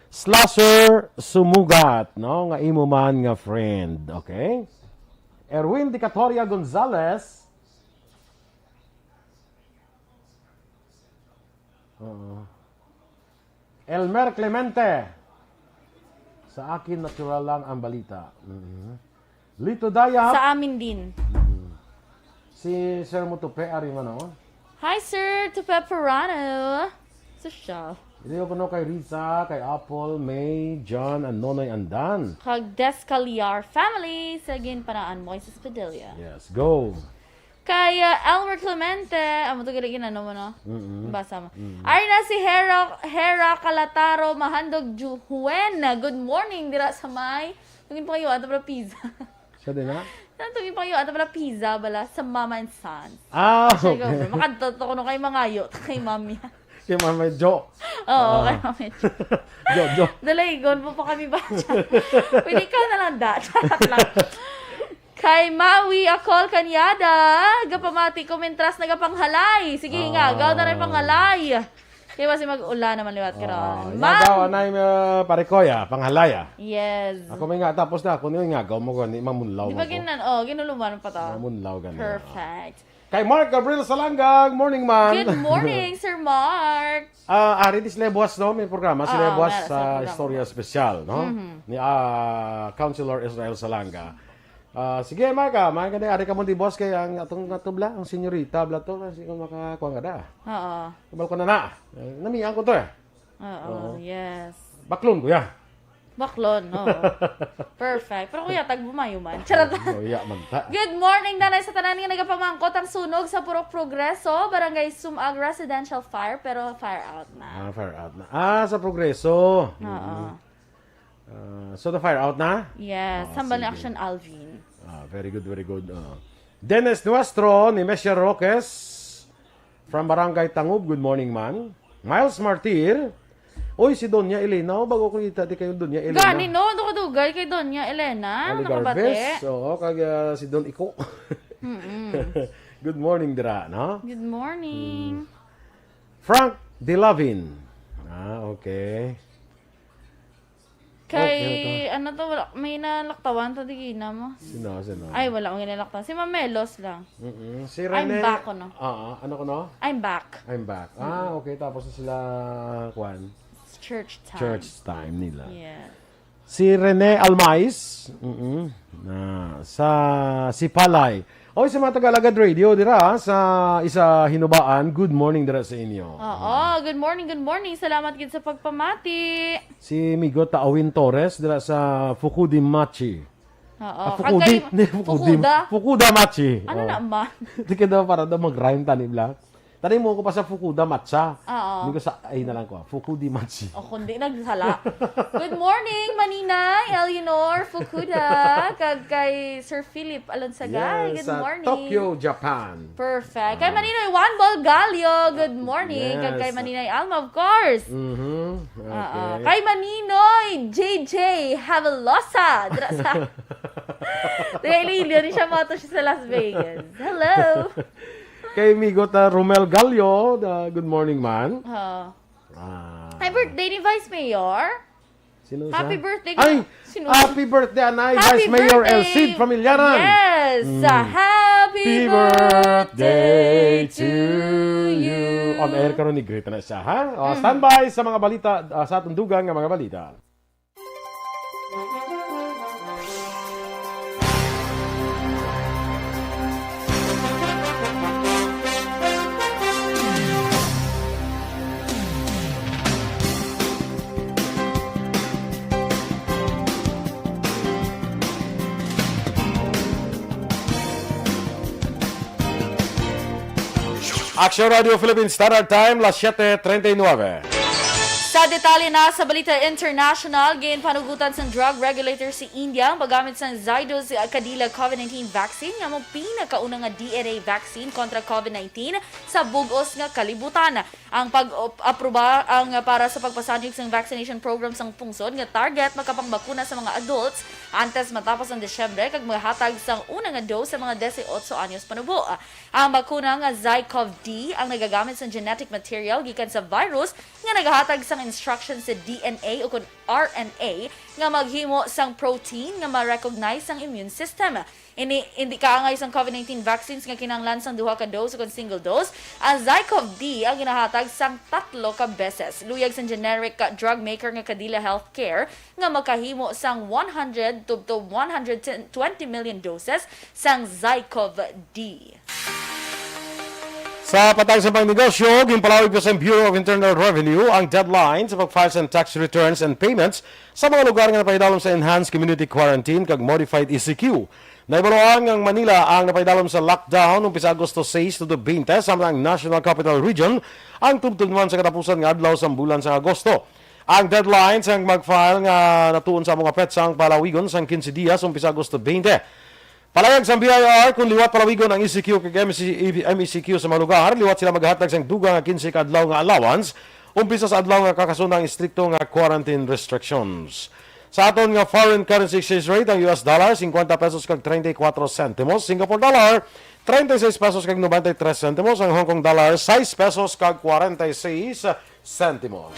Slasher Sumugat, no? Nga imo man nga friend, okay? Erwin Dicatoria Gonzalez. Oo. Elmer Clemente. Sa akin, natural lang ang balita. Mhm. Lito Dayap. Sa amin din. Mhm. Si Sir Mutupe, ari man, oh. Hi, Sir Tupe Perano. Sosyal. Ito yung kuno kay Risa, kay Apple, May, John, and Nonoy Andan. Kag Descaliar family. Sa Ginpanaan, Moises Padilla. Yes, go. Kay uh, Elmer Clemente. Amo to gali ginano mo, no? Mm-mm. Basa mo. Mm. Ari na si Hera, Hera Calataro Mahandog Juhuen. Good morning, dira sa may. Tungin pa kayo, ato pala pizza. Siya din, ha? Tungin pa kayo, ato pala pizza, bala, sa Mama and Sons. Ah, Siya okay. Makadto ko no kay mangayo, ta kay mami. Kay Mama Jo. Oo, Ah. kay mami. Jo, Jo. Dalaygon mo pa kami ba? Pwede ka na lang, da. Charot lang. Kay Maui Akol Kanyada, gapamati ko mintras nagapanghalay. Sige nga, Ah. gaw na rin panghalay. Kaya kasi mag-ula naman liwat ka ron. Ah, Ma'am! yagaw, anay, uh, parikoya, panghalaya. Yes. Ako may nga, tapos na ako, ni nga, gaw mo ko, ni mamunlaw Di mo ba ko. Ginan? Oh, ginuluman pa to. Mamunlaw gani. Perfect. Kay Mark Gabriel Salangag, morning man. Good morning, Sir Mark. Ah, ari di sila buwas, no? May programa sila Ah, buwas meron sa sila programa. Istorya Espesyal, no? Mhm. Ni ah, Councilor Israel Salanga. Ah, sige, Mark, ah, may gani, ari ka mo di buwas kay ang atong natubla, ang senyorita, bla to, kasi kung makakuha ka na. Oo. Kabal ko na na. Eh, namian ko to eh. Oo, Oo. yes. Baklon ko ya. Baklon, oo. Perfect. Pero kuya, tagbumayo man. Charot. Oh, iya man ta. Good morning, nanay sa tanan nga nagapamangkot ang sunog sa Purok Progreso, Barangay Sumag Residential Fire, pero fire out na. Ah, fire out na. Ah, sa Progreso. Oo. Ah, so the fire out na? Yes, Ah, sambal ni sige. Action Alvin. Ah, very good, very good. Ah. Dennis Nuestro ni Mesha Roques from Barangay Tangub. Good morning, man. Miles Martir. Oy, si Doña Elena. Oh, bago ko kita di kayo, Doña Elena. Gani, no? Ano kadugay kay Doña Elena? Ali Nakabati? Garbes. Oo, kag ah, si Don Iko. Mm-mm. Good morning, dira, no? Good morning. Frank Dilavin. Ah, okay. Kay, Oh, ano to? Ano to? Wala, may nalaktawan to, di na mo. Sino, sino? Ay, wala akong nalaktawan. Si Mamelos lang. Mm-mm. Si I'm Rene back, ano? Ah, ah. Ano ko, no? I'm back. I'm back. Ah, Mm-mm. okay. Tapos na sila, kwan? It's church time. Church time nila. Yeah. Si Rene Almais, mm-mm, na sa Sipalay. Oy, sa mga Tagalagad Radio dira, ah, sa isa Hinubaan, good morning dira sa inyo. Oo, good morning, good morning. Salamat gid sa pagpamati. Si Migo Taawin Torres dira sa Fukudi Machi. Oo, Ah, kag Fukudi, kay ni Fukudi, Fukuda. Fukuda Machi. Ano Oh. na man? Di ka daw para daw mag-rhyme tani, Bla? Tani mo ko pa sa Fukuda Matcha. Oo. Hindi ko sa, ay na lang ko, Fukudi Machi. O, kundi nagsala. Good morning, Maninay Eleanor Fukuda, kag kay Sir Philip Alonsaga. Yes, Good sa morning. Tokyo, Japan. Perfect. Kay Ah. Maninoy Juan Bolgalio, good morning. Kag kay Yes. Maninay Alma, of course. Mhm. Oo. Okay. Kay Maninoy J J Havelosa, dira sa Taga Iloilo ni siya, mato siya sa Las Vegas. Hello. Kay Migo ta Romel Gallo, the good morning man. Oh. Ah. Ay, birthday ni Vice Mayor. Sino Happy siya? birthday Ay, ko. Sino? Happy birthday, anay, Happy Vice Mayor birthday. El Cid Familiaran. Yes. Mm. Happy Happy birthday birthday to to you. you. On air karon ni Greta na siya, ha? Oh, Mm. standby sa mga balita, ah, sa atong dugang nga mga balita. Action Radio Philippines Standard Time, las siete treinta y nueve. Sa detalye na sa balita international, ginpanugutan sang drug regulator si India ang paggamit sang Zydus Cadila COVID nineteen vaccine nga amo pinakauna nga D N A vaccine kontra COVID nineteen sa bug-os nga kalibutan. Ang pag-apruba ang para sa pagpasanyog sang vaccination program sang pungsod nga target makapangbakuna sa mga adults antes matapos ang Disyembre kag maghatag sang una nga dose sa mga dieciocho anyos panubo. Ang bakuna nga Zycov-D ang nagagamit sang genetic material gikan sa virus nga nagahatag sang instruction sa D N A o kon R N A nga maghimo sang protein nga ma-recognize sang immune system. Ini, hindi kaangay sang COVID nineteen vaccines nga kinahanglan sang duha ka dose o kon single dose, ang Zycov-D ang ginahatag sang tatlo ka beses. Luyag sang generic drug maker nga Kadila Healthcare nga makahimo sang one hundred to, to one hundred twenty million doses sang Zycov-D. Sa patag sa pangnegosyo, ginpalawig pa sa Bureau of Internal Revenue ang deadline sa pag-file sa tax returns and payments sa mga lugar nga napahidalom sa enhanced community quarantine kag modified E C Q. Nahibaluan nga ang Manila ang napahidalom sa lockdown umpisa Agosto sais tubtob twenty, samtang ang National Capital Region ang tubtob naman sa katapusan nga adlaw sang bulan sang Agosto. Ang deadline sang mag-file nga natuon sa amo nga petsa ang palawigon sang quince dias umpisa Agosto twenty. Palayag sang B I R, kung liwat palawigon ang E C Q kag M E C, M E C Q sa mga lugar, liwat sila maghatag sang dugang nga quince ka adlaw nga allowance, umpisa sa adlaw nga kakasuna ang istrikto nga quarantine restrictions. Sa aton nga foreign currency exchange rate, ang U S dollar, cincuenta pesos kag treinta y cuatro centimos, Singapore dollar, treinta y seis pesos kag noventa y tres centimos, ang Hong Kong dollar, sais pesos kag kwarenta y seis sentimos.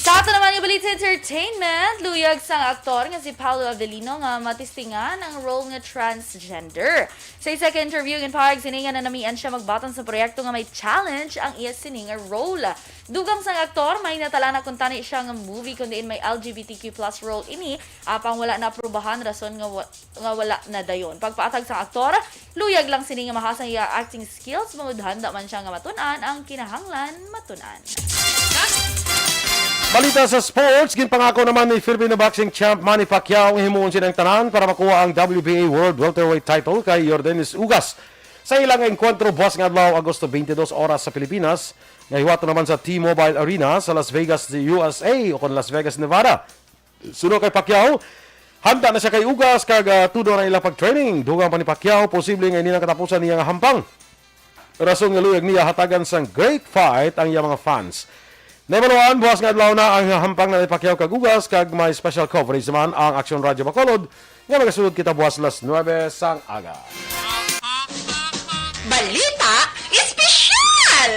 Sa ato naman nga balita entertainment, luyag sang aktor nga si Paolo Avellino nga matistingan ang role nga transgender. Sa isa ka interview, ginpahayag sini nga nanamian siya magbaton sa proyekto nga may challenge ang iya sini nga role. Dugang sang aktor, may natala-an kuntani siya nga movie kun diin may L G B T Q plus role ini, apang wala naaprubahan rason nga wa-, nga wala na dayon. Pagpatag sang aktor, luyag lang sini nga mahasang iya acting skills, bangod handa man siya nga matun-an ang kinahanglan matun-an. Balita sa sports, ginpangako naman ni Filipino boxing champ Manny Pacquiao nga himuon sini ang tanan para makuha ang W B A World Welterweight title kay Yordenis Ugas sa ilang engkwentro buwas nga adlaw, Agosto twenty-dos, oras sa Pilipinas, nga hiwaton naman sa T-Mobile Arena sa Las Vegas, U S A, o kon Las Vegas, Nevada. Suno kay Pacquiao, handa na siya kay Ugas kag, ah, tudo na ilang pag-training. Dugang pa ni Pacquiao, posible nga ini na ang katapusan niya nga hampang. Rason nga luyag niya hatagan sang great fight ang iyang mga fans. Nahibaluan, buwas nga adlaw na ang hampang ni Pacquiao kag Ugas, kag may special coverage naman ang Aksyon Radyo Bacolod nga magasulod kita buwas las nuebe sang aga. Balita Espesyal!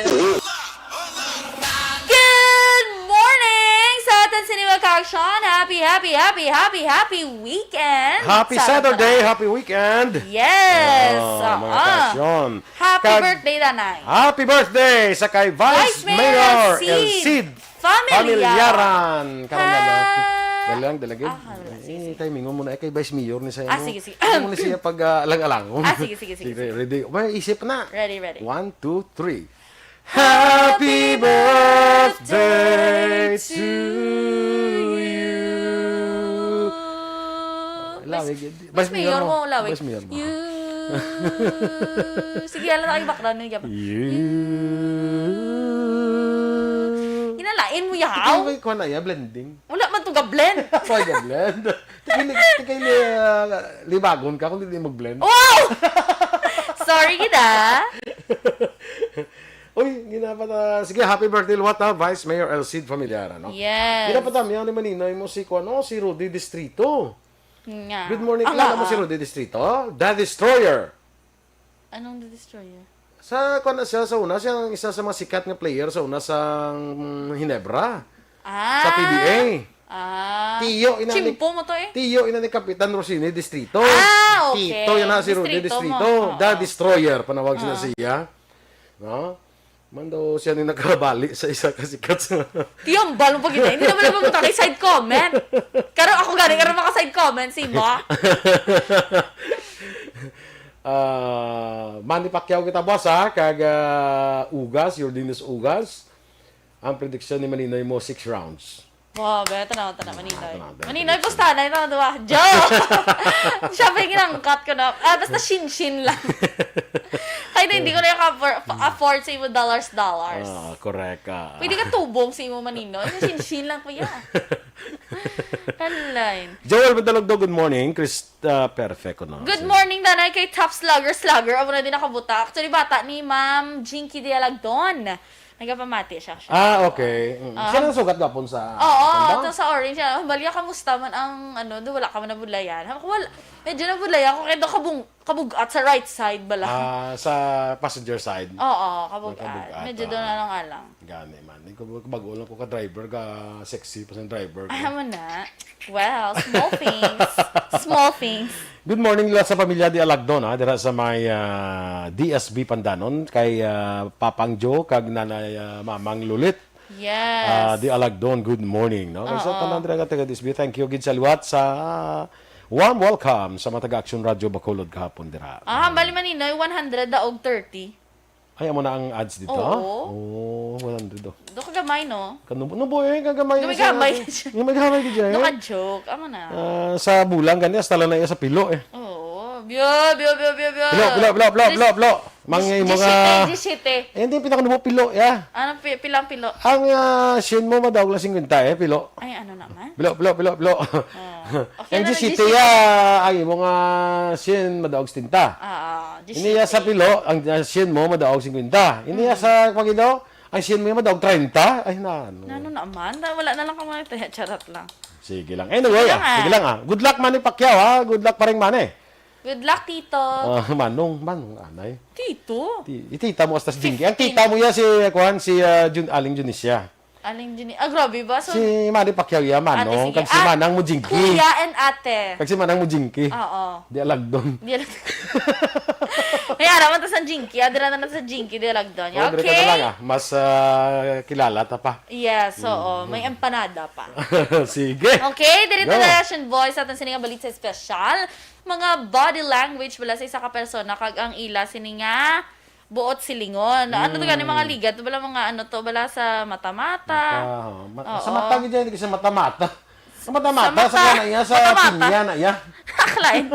Good morning sa aton sini mga Sean, happy, happy, happy, happy, happy weekend! Happy Saturday, happy weekend! Yes! Ah, mga kasyon. Happy birthday, Danay. Happy birthday sa kay Vice Mayor El Cid Familyaran. Karon na lang. Dali lang, dali lang. Ah, sige, sige. Timing mo muna, eh, kay Vice Mayor ni siya. Ah, sige, sige. Hindi mo na siya pag, ah, alang-alang. Ah, sige, sige, sige, sige. Ready? May isip na. Ready, ready. One, two, three. Happy birthday to you. Lawig. Vice Mayor mo, lawig. Vice Mayor mo. You. Sige, alam na kayo background na yung You. Ginalain mo, yahaw. Hindi, may kuha na yan, blending. Wala man to ga-blend. Wala ga-blend. Tikay ni, tikay ni, ah, libagon ka kung hindi mag-blend. Wow! Sorry, gid, ah. Uy, ginapata. Sige, happy birthday, liwat, ha, Vice Mayor El Cid Familiar, ano? Yes. Ginapatami ni Maninoy mo si, kuwan, no, si Rudy Distrito. Nga. Good morning, kilala mo si Rudy Distrito? The Destroyer. Anong The Destroyer? Sa, kuwan na siya, sa una, siya ang isa sa mga sikat nga player sa una sa, mm, Hinebra. Ah. Sa P B A. Ah. Tiyo, ina ni, Chimpo mo to eh. Tiyo, ina ni Kapitan Rosini Distrito. Ah, okay. Tito, yan na si Rudy Distrito Distrito. Mo. The Oo. Destroyer, panawag sila Ah. siya. No? Man daw siya ni nakabali sa isa ka sikat sa Tiyambal mo pag hindi. Hindi naman naman punta kay side comment. Karon ako gani, karon maka side comment, si mo. Ah, Manny Pacquiao kita, boss, ha? Kag, ah, Ugas, Jordinis Ugas. Ang prediction ni Maninoy mo, six rounds. Wow, be, tanaw, tanaw, Maninoy. Ah, tanaw, tanaw, Maninoy, tanaw. Pusta na ito, diba? Joke! Siya pa yung ginangkat ko na. Ah, basta shin-shin lang. Kaya na, hindi ko na yung afford, afford sa imo dollars, dollars. Ah, correct, ah. Pwede ka tubong sa imo Maninoy. Sa shin-shin lang po yan. Online. Joel Mandalogdo, good morning. Krista, perfect ko na. Good morning, Danay, kay Top Slugger, Slugger. Amo na din nakabuta. Actually, bata ni Ma'am Jinky Dialagdon. Nagapamati siya, siya. Ah, okay. Mm. Ah, siya nang sugat gapon sa Oo, Samba? Ito sa orange. Siya, Malia, kamusta man ang, ano, do, wala ka man nabudlayan? Ako, wala. Medyo nabudlayan ako, kaya do kabung-, kabugat sa right side bala. Ah, sa passenger side? Oo, kabugat. Kabugat, Medyo ah. Doon na lang alang. Gani man. Ikaw, bago lang ko ka driver, ka sexy pa sa driver ko. Ah, mo na. Well, small things. Small things. Good morning nila sa pamilya Di Alagdon, ha, dira sa may, ah, D S B Pandanon, kay, ah, Papang Joe, kag Nanay, ah, Mamang Lulit. Yes. Ah, Di Alagdon, good morning, no? Kay sa Oo. Tanan dira nga taga D S B, thank you gid sa liwat sa, ah, warm welcome sa mga taga Action Radio Bacolod kahapon dira. Ah, bali Maninoy, one hundred daog thirty. Ay, amo na ang ads dito, ha? Oo. Oh, one hundred, oh. Do kagamay, no? Kanubo, no, boy, eh, kagamay Gamay-gamay siya. Siya. Gamay-gamay ka dyan. Do ka joke, amo na. Ah, sa bulang gani, hasta lang na iya sa pilo, eh. Oo. Byo, byo, byo, byo, byo. Pilo, pilo, pilo, pilo, Dis-, pilo, pilo. Mga dis-, mga disisete, disisete. Eh, hindi, pinakanubo, pilo, ya. Ano, pi-, pilang pilo? Ang, ah, shin mo, madaog lang singkwenta, eh, pilo. Ay, ano naman? Pilo, pilo, pilo, pilo. Oh. Okay Ang na, disisete, disisete. Ya, ay, mga shin, madaog setenta. Ah, ah, Ini ya sa disisete. Pilo, ang, ah, shin mo, madaog singkwenta. Ini ya Mm. sa Pagilo, ang shin mo, madaog treinta. Ay, na, ano. Nano naman? Da-, wala na lang ka mga tayo. Charot lang. Sige lang. Anyway, Sige lang, ah, sige ah. lang, ah. Good luck, Manny Pacquiao, ha? Good luck pa rin, Manny. Good luck, Tito. Ah, Manong, Manong, anay. Tito? Ti-, itita mo hasta si Jinky. Ang Fifteen. Tita mo ya si, kuwan, si, ah, Jun-, Aling Junisia. Aling Juni-, ah, grabe ba? So, Si Manny Pacquiao ya, Ate, Manong, sige. Kag si Ah, Manang mo Jinky. Kuya and ate. Kag si Manang mo Jinky. Oo. Di Alagdon. Di Alagdon. Ay, ara man ta sa Jinky. Ah, dira na lang sa Jinky, Di Alagdon. Oh, dira ka na Okay. lang, ah. Mas, ah, kilala ta pa. Yes, oo. Mm. May empanada pa. Sige. Okay, diri Go. ta na, Action Boy, sa aton sini nga balita special. Mga body language bala sa isa ka persona kag ang ila sini nga buot silingon. Ano to gani mga Mm. ligat? Bala mga ano to, bala sa mata-mata. Mata, oh. Ma-, Oo. sa mata, gid yan, hindi sa mata-mata. Sa mata-mata, Sa sa mata. kana iya, sa Mata-mata. pinya na iya. Lain.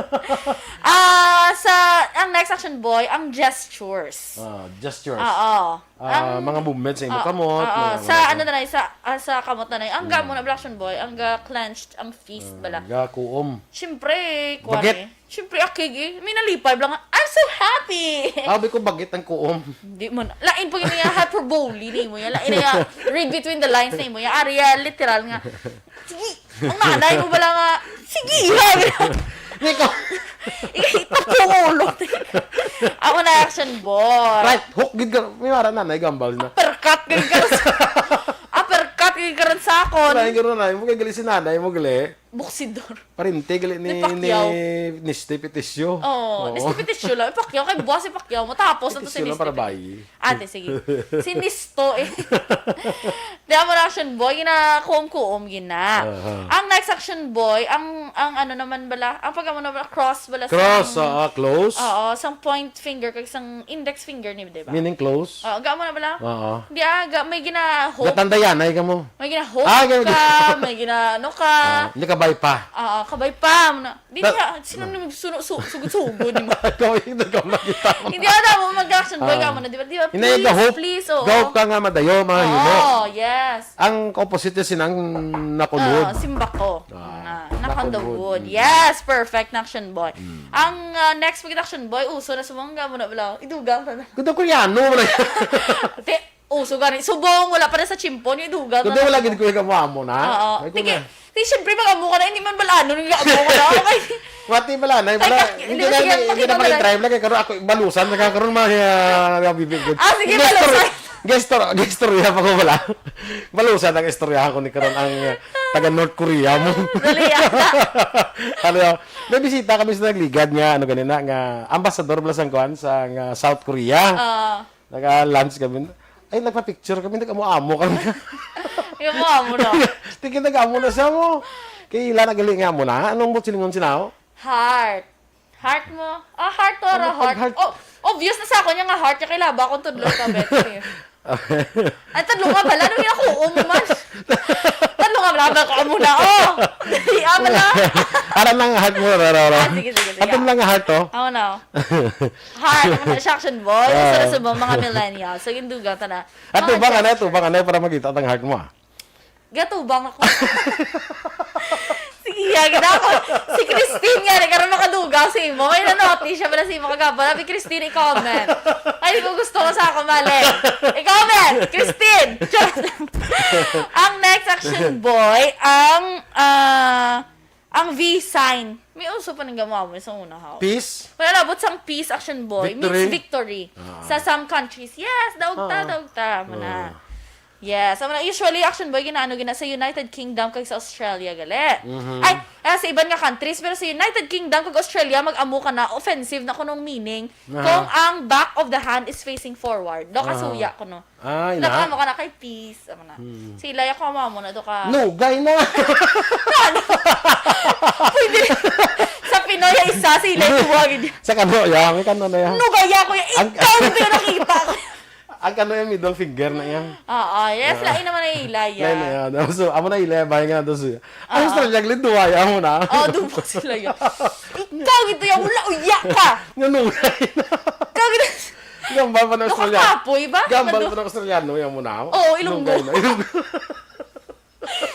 Ah, sa, ang next Action Boy, ang gestures. Ah, gestures. Oo. Ah, Ang mga movement sa imo Ah, kamot, oo. mga Sa mga ano na, sa, ah, sa kamot na, ang ga Mm. mo na, Action Boy, ang ga clenched, ang fist Ah, bala. ga kuom. Siyempre, Bagit. kuwari. Siyempre, akig eh. May nalipay lang. I'm so happy! Sabi ko, bagit ang kuom. Hindi man. Lain pag niya hyperbole ni mo yan. Lain niya, read between the lines ni mo yan. Ari, ah, literal nga. Sige, ang nanay mo bala nga, sige, sabi niya. Nico. Ikahitap yung ulo. Ako na action, boy. Right hook, gid ka. May mara na, naigambal na. Uppercut, gid ka. Uppercut, gid Karan sa akon. Wala, yung gano'n na. Yung mga gali si nanay mo, gali. Buksidor. Parente, gali ni, Ni Pacquiao. ni, ni Steve Petisyo. Oo, Oo. Ni Steve Petisyo lang. Pacquiao, kay buwas si Pacquiao. Matapos na to si Petisyo lang Steve para Petisyo. bayi. Ate, sige. Si Nisto eh. Di, amo na action boy, gina kuom-kuom, gina. Aha. Ang next action boy, ang, ang ano naman bala, ang pag-amo na bala, cross bala Cross, sa, oo, close. Oo, sang point finger, kag sang index finger ni, di ba? Meaning close? Oo, ga mo na bala? Oo. Di, ah, ga, may gina-hope. Gatandayan, ay ka mo. May gina-hope Ah, ganun. ka, may gina-, ano ka. Ah, hindi kabay pa. Oo, kabay pa. Muna, di Ta- niya, sino nang suno-, su-, sugod-sugod mo? Ikaw, hindi ka makita mo. Hindi, ano mo, mag-action boy Ah. ka mo na, di ba? Di ba? Hindi, Please, ga-hope, please, oo. ga-hope ka nga madayo, mga himo. Oo, yes. Ang opposite niya sinang nakunod. Oo, simbako. Ah, Na, nakandugod. nakandugod. Mm. Yes, perfect na action boy. Mm. Ang, ah, next pag action boy, uso na sumangga mo na bala. Idugang ta na. Ganda Koreano, wala. Te, uso gani. Subong, wala pa na sa chimpon, yung idugang Ganda na. wala gid ko yung amo na. Oo. May Sige, kuna. Di, syempre, mag-amo ka na. Hindi man bala, ano, nang amo ka na. Okay. Wati bala, na, Ay, bala, ka-, hindi hindi, na, sige, hindi, hindi na pakita mo na. mag-drive lang. Kay karon ako, balusan, nagkakaroon mga, ah, mga bibig. Ah, sige, Guest story, balusan. guest story, guest story, pa ko bala. Balusan ang istorya ko ni karon ang, ah, taga North Korea mo. Dali, ah. Ano yun? May bisita kami sa nagligad nga, ano ganina, nga ambasador bala sang kuan, sa, nga South Korea. Ah. Naka-lunch kami. Ay, nagpa-picture kami, nag-amo-amo kami. Yung amo-amo na. Tingin nag-amo na siya mo. Kay ila na gali nga mo na. Anong buot silingon sila, oh? Heart. Heart mo? Ah, heart to, Ano ra, pag heart. heart? Oh, obvious na sa ako niya nga heart. Kaya kay laba akong tudlo ka, Betsy. Ay, tudlo nga bala. Ano yung ako? Oh, man. Tudlo nga bala. Bala ko amo na, oh. Dali, ah, bala. Aram lang heart mo, ra, ra, ra. Ah, sige, sige, sige. Ato lang heart, oh. Ako na, oh. Heart, ang action boy. Ah. Sa, sa mga millennials. So, yung dugang ta na. Ato Mga ba nga na, Gen ato ba nga na para makita ang heart mo, ah? Gatubang ako. Sige, ya, gid ako. Si Christine nga, karon makadugang sa imo. May na-notice siya pala sa imo kagabon. Sabi, "Christine, i-comment." Ay, di ko gusto ko sa ako, mali. I-comment, Christine! Charot. Ang next action boy, ang, ah, ang V sign. May uso pa ning gamo sa una, ha? Peace? Wala, labot sang peace, action boy. Victory? Means victory. Ah. Sa some countries. Yes, daog ta, Ah. daog ta. Muna. Ah. Yes. Ang mga usually, action boy, ginaano gina sa United Kingdom kag sa Australia, gali. Mhm. Ay, ah, sa iban nga countries, pero sa United Kingdom kag Australia, mag-amo ka na, offensive na kunong meaning Ah. kung ang back of the hand is facing forward. Do ka Ah. suya kuno. Ah, ina. Nakaamo ka na kay peace. Amo na. Hmm. Sila, ya ko, amo na, do ka. Nugay na. Ano? Pwede. Sa Pinoy, ya isa, sila, No. tuwag. Sa kano, ya, may kano na, ya. Nugay ako, ya. Ang Ikaw, hindi ko nakita. Ang kano, ya, middle finger na, ya. Oo, yes, Ah. lain naman ang ila, ya. Lain na, ya. So, amo na ila, ya, bahay nga, dos, ya. Ang Ah. Australia, gliduwa, ya, amo na. Oh, dubo sila, ya. Ikaw, ito, ya, wala, uya ka. Nga, nugay na. Ikaw, gina- Gambal pa ng Australia. Nakakapoy ba? Gambal Ano? pa ng Australiano, yan mo na. Oo, Ilonggo. Ilonggo na, Ilonggo.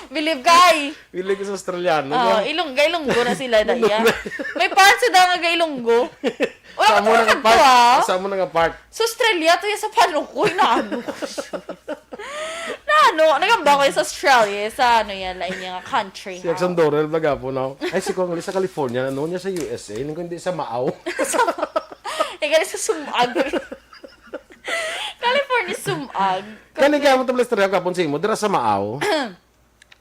Believe ka, ay. Believe ka sa Australiano, Oo, no? Ilonggo, Ilonggo na sila, da, iya. Ilonggo. May parts sa nga ga Ilonggo. Wala Sa ka amo na nga talaga part, to, ah. sa amo na nga part. Sa Australia, to yung sa paano ko, inaano ko siya. Na ano, nagamba ko yung sa Australia, sa ano yan, lain niya nga country, Si ha? Jackson Dorel, baga po, no? Ay, si Kong sa California, ano niya sa U S A, hindi sa Maaw. Sa, eh, gali sa sumag. California sumag. Gani kaya mo tabla istorya kapon sa imo, dira sa Maaw.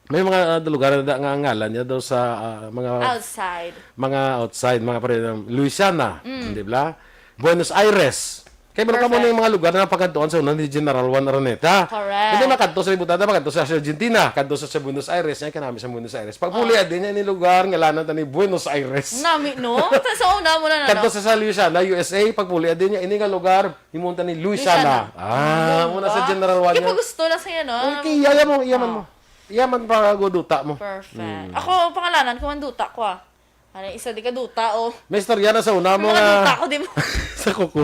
May mga, ah, lugar na da-, nga ngalan niya daw sa, ah, mga Outside. mga outside, mga pare, um, Louisiana, Mm. di ba? Buenos Aires. Kaya meron ka mo na Perfect. yung mga lugar na pagkantuan sa una ni General Juan Araneta. Correct. Hindi makadto sa Libutada, makadto sa Argentina, kadto sa, sa Buenos Aires, yan kanami sa Buenos Aires. Pagpuli Oh. din niya ni lugar, ngalanan ta ni Buenos Aires. Nami, no? Sa, sa una mo na, no? Kadto sa, sa Louisiana, U S A, pagpuli din niya, ini nga lugar, himunta ni Louisiana. Louisiana. Ah, Ano muna sa ba? General Juan Kaya yan. pag gusto lang sa'yo, no? Okay, iya mo, iya man Oh. mo. Iya man pa go duta mo. Perfect. Hmm. Ako, pangalanan ko man duta ko, ah. Ano, isa di ka duta, oh. May istorya na sa una mo Mga nga duta ko, di mo. sa kuko.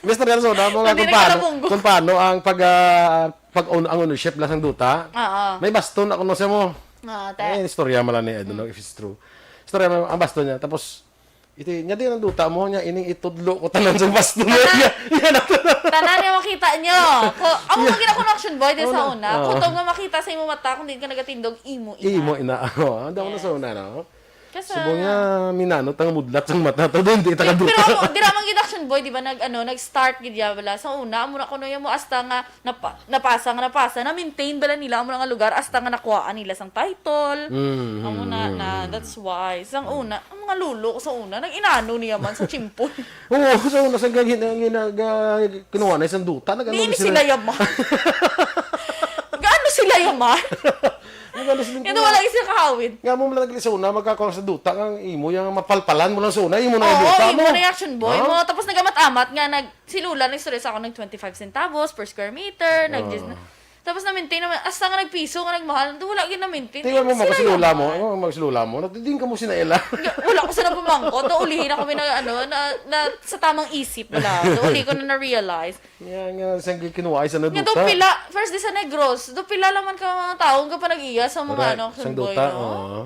May istorya na sa una mo nga Hindi kung na paano, kinabunggo. kung paano ang pag, ah, pag own-, ang ownership lang ng duta. Oo. May baston ako no siya mo. Oo, te. Eh, istorya mo lang ni, I don't know if it's true. Istorya mo, ang baston niya. Tapos, ito, niya din ang duta mo niya, ining itudlo ko tanan sa baston mo. Tanan. Yan, yan ang Tanan niya makita niyo. Ko, amo Yeah. man gina ko action boy din sa Una. una. Oo. Kuto nga makita sa imo mata kung di ka nagatindog, imo ina. Imo ina. Oh, ang damo na Yes. sa una, no? Kasi subong niya, minanot ang mudlat sang mata, ta doon, di ta Di-, pero kaduta. Amo, dira man gid, Action Boy, di ba, nag, ano, nag-start gid ya, wala. Sa una, amo na kuno ya mo, hasta nga napa-, napasa nga napasa, na-maintain bala nila amo na nga lugar, hasta nga nakuhaan nila sang title. Mm, mm, Amo na, mm, na, mm. That's why. Sang una, ang mga lolo ko sa una, nag-inano niya man sa chimpon. Oo, sa una, sa gina-, gina-, ga-, kinuha na isang duta, nag-ano Di na ni sila? sila yaman. Gaano sila yaman? Nag-ano sila Yan kinuha? Wala isa kahawid. Nga mo man lang sa una, magkakuha sa duta, nga imo yung mapalpalan mo lang sa una, imo na yung Oo, duta imo mo. Na yung Action Boy No? mo. Tapos nagamat-amat nga, nag, si Lola, nag-istorya sa ako, nag twenty-five centavos per square meter, nag Oo. Tapos na-maintain naman, hasta nga nagpiso nga nagmahal, wala gyud na-maintain. Tingnan mo, Sila mga si Lola mo, yaman. Mga si Lola mo, natiding ka mo sinaila. Nga, wala ko sa napamangkot, naulihin ako may na, ano, na, na sa tamang isip wala. Nauli ko na na-realize. Nga, nga, siyang kinuha, isa na Nga duta. Daw pila, first day sa Negros, daw pila lang man ka mga tao, ang kapanag-iya sa mga, Correct. Ano, Sang Action Boy, duta, no? Oo.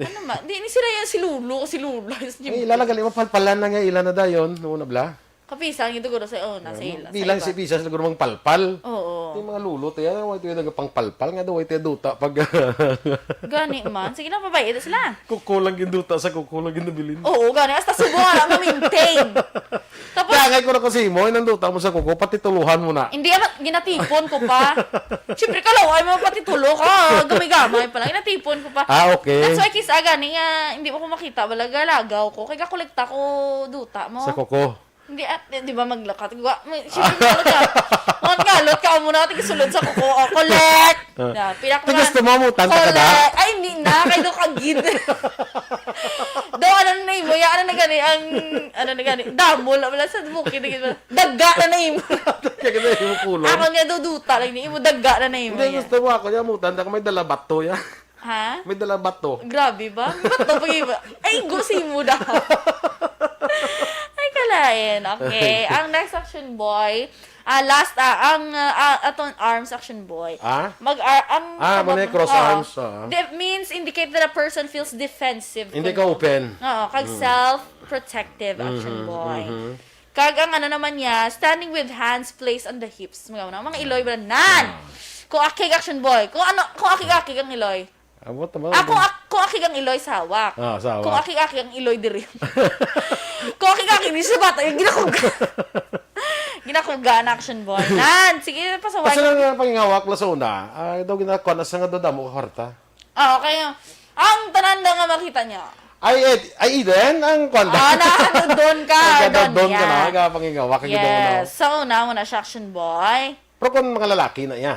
Ano ma, di ni sila yan, si Lolo, si Lola, si Ay, Jimmy. Ilalagal, imo palpalan na nga, ila na dayon, noon na bla? Kapisan, yung siguro sa, oh, nasa Ano, ila, sa bilang iba. Si Pisa, siguro mang palpal. Oo. Yung mga lolo, tayo, ano, ito yung nagapangpalpal, nga daw, ito yung duta, pag Gani man. Sige na, pabay, ito sila. Kuko lang yung duta sa kuko lang yung nabilin. Oo, gani. Hasta subo nga lang, ma-maintain. Tapos, Dangay ko na kasi mo, inang duta mo sa kuko, pati tuluhan mo na. Hindi, ama, ginatipon ko pa. Siyempre, kalaway mo, pati tulo ka. Gamay-gamay pa lang. Ginatipon ko pa. Ah, okay. That's why, kis-, ah, gani nga, hindi mo ko makita, wala, galagaw ko. Kaya kakolekta ko duta mo. Sa kuko. Hindi, at, di ba, maglakat? Gwa-, may, siyempre, maglakat ka. Mga ngalot ka, amo na, tingin sulod sa kuko. Oh, collect! Ah. Na, pila ko Ti gusto man. Mo, mutan ka da? Collect! Ay, hindi na, kay do kagid. Do, ano na imo, ya, ano na gani, ang, ano na gani, damol, wala sa bukid, di ba? Daga na na imo. Kaya ka na imo kulong. Ako niya, duduta lang, ni imo, daga na na imo, Hindi, ya. Gusto mo, ako niya, mutan, ako may dala bato, ya. Ha? May dala bato. Grabe ba? Bato pag iba. Ay, gusi mo daw. Ay, kalain. Okay. Ang next Action Boy, ah, last, ah, ang, ah, ah, aton arms Action Boy. Ah? Mag, ah, ang Ah, tawag muna mo, cross oo. Arms, ah. That means indicate that a person feels defensive. Hindi ka open. Oo, kag Mm. Self-protective Action Mhm, Boy. Mhm. Kag ang ano naman niya, standing with hands placed on the hips. Mga, mga, mga iloy ba nan? Ah. Kung akig Action Boy. Kung ano, kung akig-akig ang iloy. Abot naman. Ah, kung, ak-, kung akig ang iloy sa hawak. Ah, sa hawak. Kung akig-akig ang iloy diri. Kung akig-akig ni sa bata, yung ginakuga. Ginakuga na Action Boy. Nan, sige, pasaway. Basta lang ang pangingawak na sa una, ah, daw ginakuha na sa nga dodamo ka kwarta. Ah, okay. Ang tanan daw nga makita niya. Ay, eh, ay, Eden, ang kwan. Ah, nakadodon ka, Nakadodon ka na, Donya. Nagapangingawak, ang ginawa na. Yes. So, una mo na siya, Action Boy. Pero kung mga lalaki na iya.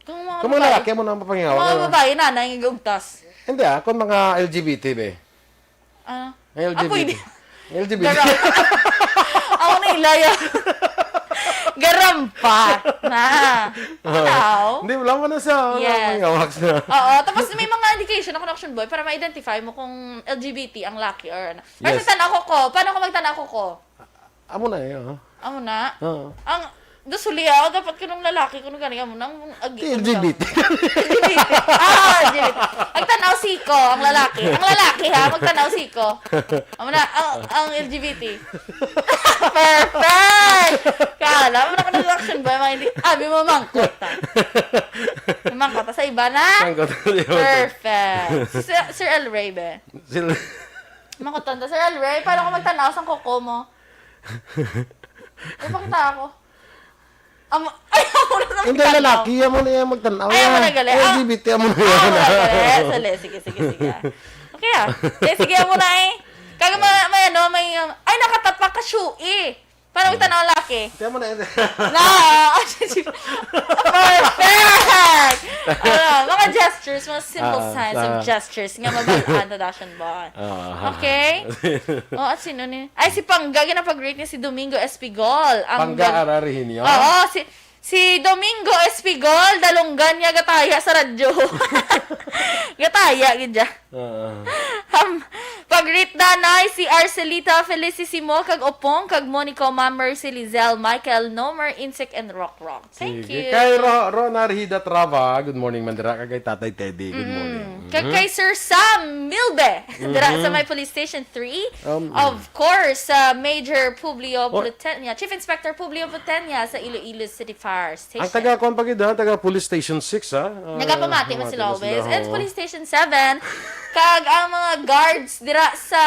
Kung mga Kung mga babae. Lalaki mo na ang papangingawak, Mga ano? Babae na, nangigugtas. Hindi ah, kung mga L G B T, be. Ah. Ang L G B T. Ah, pwede. L G B T. Garam-, ako na ilaya. Garampa. Na. Ah. Ano? Hindi, wala mo na sa, wala Yes. mo yung hawak sa Oo, tapos may mga indication ako na Action Boy para ma-identify mo kung L G B T ang laki or ano. Kasi Yes. tanaw ko ko. Paano ko magtanaw ko ko? Amo na eh, oh. Amo na? Oo. Ang, do suli ako, dapat ko nung lalaki, kung gani, amo na, ang agi Di ko L G B T. nila. L G B T. Ah, L G B T. Ang tanaw siko, ang lalaki. Ang lalaki, ha? Magtanaw siko. Amo na, ang, ang L G B T. Perfect! Kala mo na ka nag-action ba? Mga hindi, abi mo mangkot, ha? Mangkot, sa iba na? Mangkot, sa iba. Perfect. Sir, Sir El Rey, be. Sir Mangkot, Sir El Rey, paano ko magtanaw sa kuko mo? Ipakita ako. Amo, ay, amo na sa Hindi, pagtanaw. Lalaki, amo na yung magtanaw. Ay, amo na gali. Ah. L G B T, amo na Ah, yan. Amo na gali. Sali, sige, sige, sige. Okay, ah. Sige, sige, amo na eh. Kaya may, may ano, may, um, ay, nakatapak ka, shui. Para magtanaw lalaki. Kaya mo na yun. Na! Perfect! Ano, mga gestures, mga simple Ah, signs of ah. gestures nga mabalaan na Dashan ba? Ah. Okay? Oh, at sino ni? Ay, si Pangga, ginapag-greet niya si Domingo Espigol. Ang Pangga gal- Ararihinyo? Oo, si, si Domingo Espigol, dalunggan niya, gataya sa radyo. Gataya, gid siya. Oo. Ham, pag-greet danay si Arcelita Felicissimo, kag Opong, kag Monico, Ma'am Mercy, Lizelle, Michael, Nomer, Insek, and Rock Rock. Thank Sige. you. Kay Ro-, Rona Rihida Trava, good morning, Mandira, kag kay Tatay Teddy, good Mm. morning. Kag Mhm. kay Sir Sam Milbe, dira Mhm. sa may Police Station three. Um, Of course, uh, Major Publio Oh. Plutenia, Chief Inspector Publio Plutenia sa Iloilo City Fire Station. Ang taga, kuwan pa gid, ha? Taga Police Station six, ha? Ah, Nagapamati man pamati sila na always. sila, And oo. Police Station seven, Kag ang mga guards dira sa,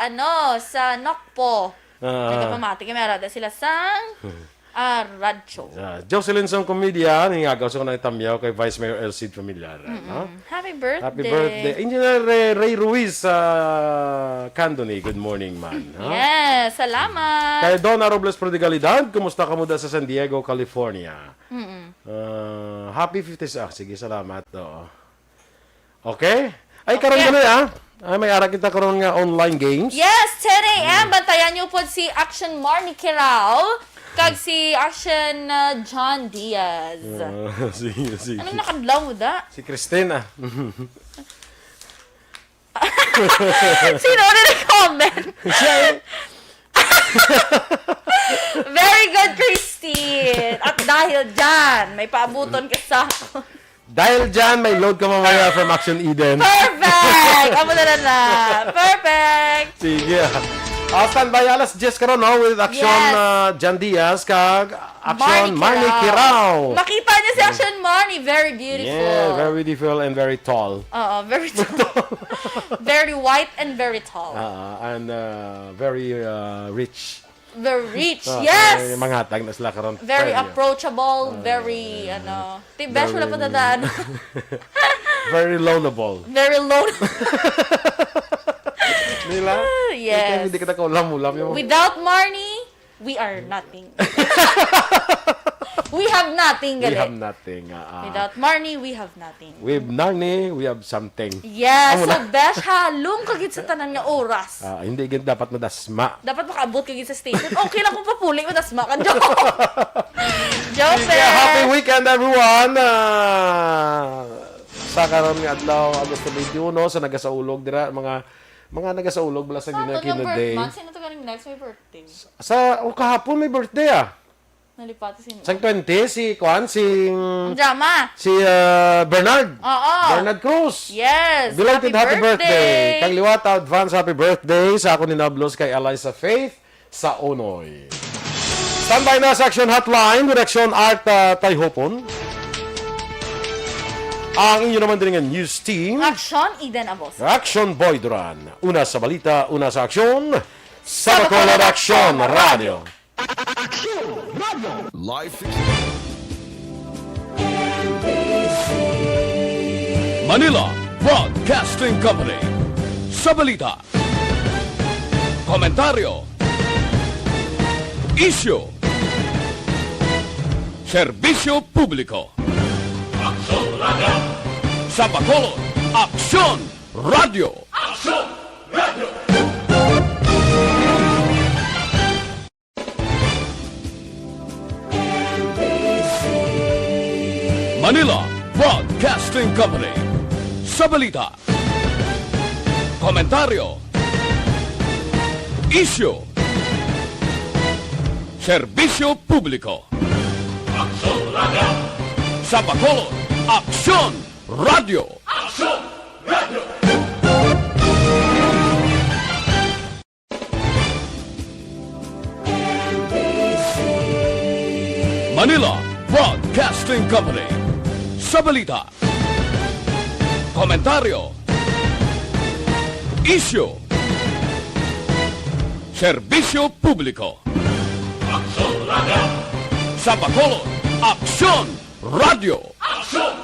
ano, sa Nokpo. Ah. Nagapamati kami, arada sila sang, ah, radyo. Ah, Jocelyn Song Comedia, nangingagaw sa kanang tamyaw kay Vice Mayor El Cid Familiar, no? Mm-mm. Happy birthday. Happy birthday. Engineer Ray, Ray Ruiz sa Candoni, good morning, man, ha? Yes, salamat. Kay Donna Robles Prodigalidad, kumusta ka muda sa San Diego, California? Mm-mm. Ah, happy fifty, ah, sige, salamat. Oo. Okay? Ay, karon Okay. gani, ah. Ay, may ara kita karon nga online games. Yes, ten a m. Mm. Bantayan niyo po si Action Marnie Kirao kag si Action, uh, John Diaz. Ah, sige, sige. Anong nakadlaw mo, da? Si Christine, ah. Sino na nag-comment? Siya, eh. Very good, Christine. At dahil dyan, may paabuton ka sa Dahil dyan, may load ka mamaya from Action Eden. Perfect! Amo na lang na. Perfect! Sige. Ah, standby, alas diyes karon, no? With Action, Yes. ah, Jan Diaz, kag Action Marnie Marnie Kirao. Kirao. Makita niyo si Action Marnie, very beautiful. Yeah, very beautiful and very tall. Oo, very tall. Very white and very tall. Ah, and, ah, very, ah, rich. Very rich, Ah, yes! Very manghatag na sila karon. Very Very approachable, Ah, very, ah, ano. Ti besh, wala very pa dadaan. Very loanable. Very loan. Nila? Ah, Kaya yes. hindi kita kaulam-ulam yung Without Marnie, we are nothing. We have nothing, We gali. have nothing. Ah, ah. Without Marnie, we have nothing. With Marnie, we have something. Yes, Amo so na. besh, halong ka gid sa tanan nga oras. Ah, hindi gid dapat madasma. Dapat makaabot ka gid sa station. Okay lang kung papuli, madasma ka. Joke. Joke. Sige, happy weekend, everyone. Ah, sa karon nga adlaw, Agosto twenty-one, sa nagasaulog dira, mga, mga nagasaulog bala sa Sa Gina aton nga Kino birth Day. month, sino to ganing next may birthday? Sa, o, kahapon may birthday, ah. Nalipati si Sang twenty, si, kuan, si, Ang drama. si, ah, Bernard. Oo. Bernard Cruz. Yes. Belated Happy happy birthday. birthday. Kag liwat, advance happy birthday sa akon ni Nablos kay Eliza Faith sa Unoy. Standby na sa Action Hotline, direksyon Art, ah, Tayhopon. Ang inyo naman diri nga news team. Action, Eden Abos. Action Boy Duran. Una sa balita, una sa aksyon. Sa Sa Bacolod Bacolod Action Action Radio. Action Radio. Live. Manila Broadcasting Company. Sa balita, komentaryo, isyu, serbisyo publiko. Aksyon Radio. Sa Bacolod, Aksyon Radio. Aksyon Radio. Manila Broadcasting Company. Sa balita, komentaryo, isyu, serbisyo publiko. Aksyon Radio. Sa Bacolod, Aksyon Radio. Aksyon Radio. Manila Broadcasting Company. Sa balita, komentaryo, isyu, serbisyo publiko. Aksyon Radio. Sa Bacolod, Aksyon Radio. Aksyon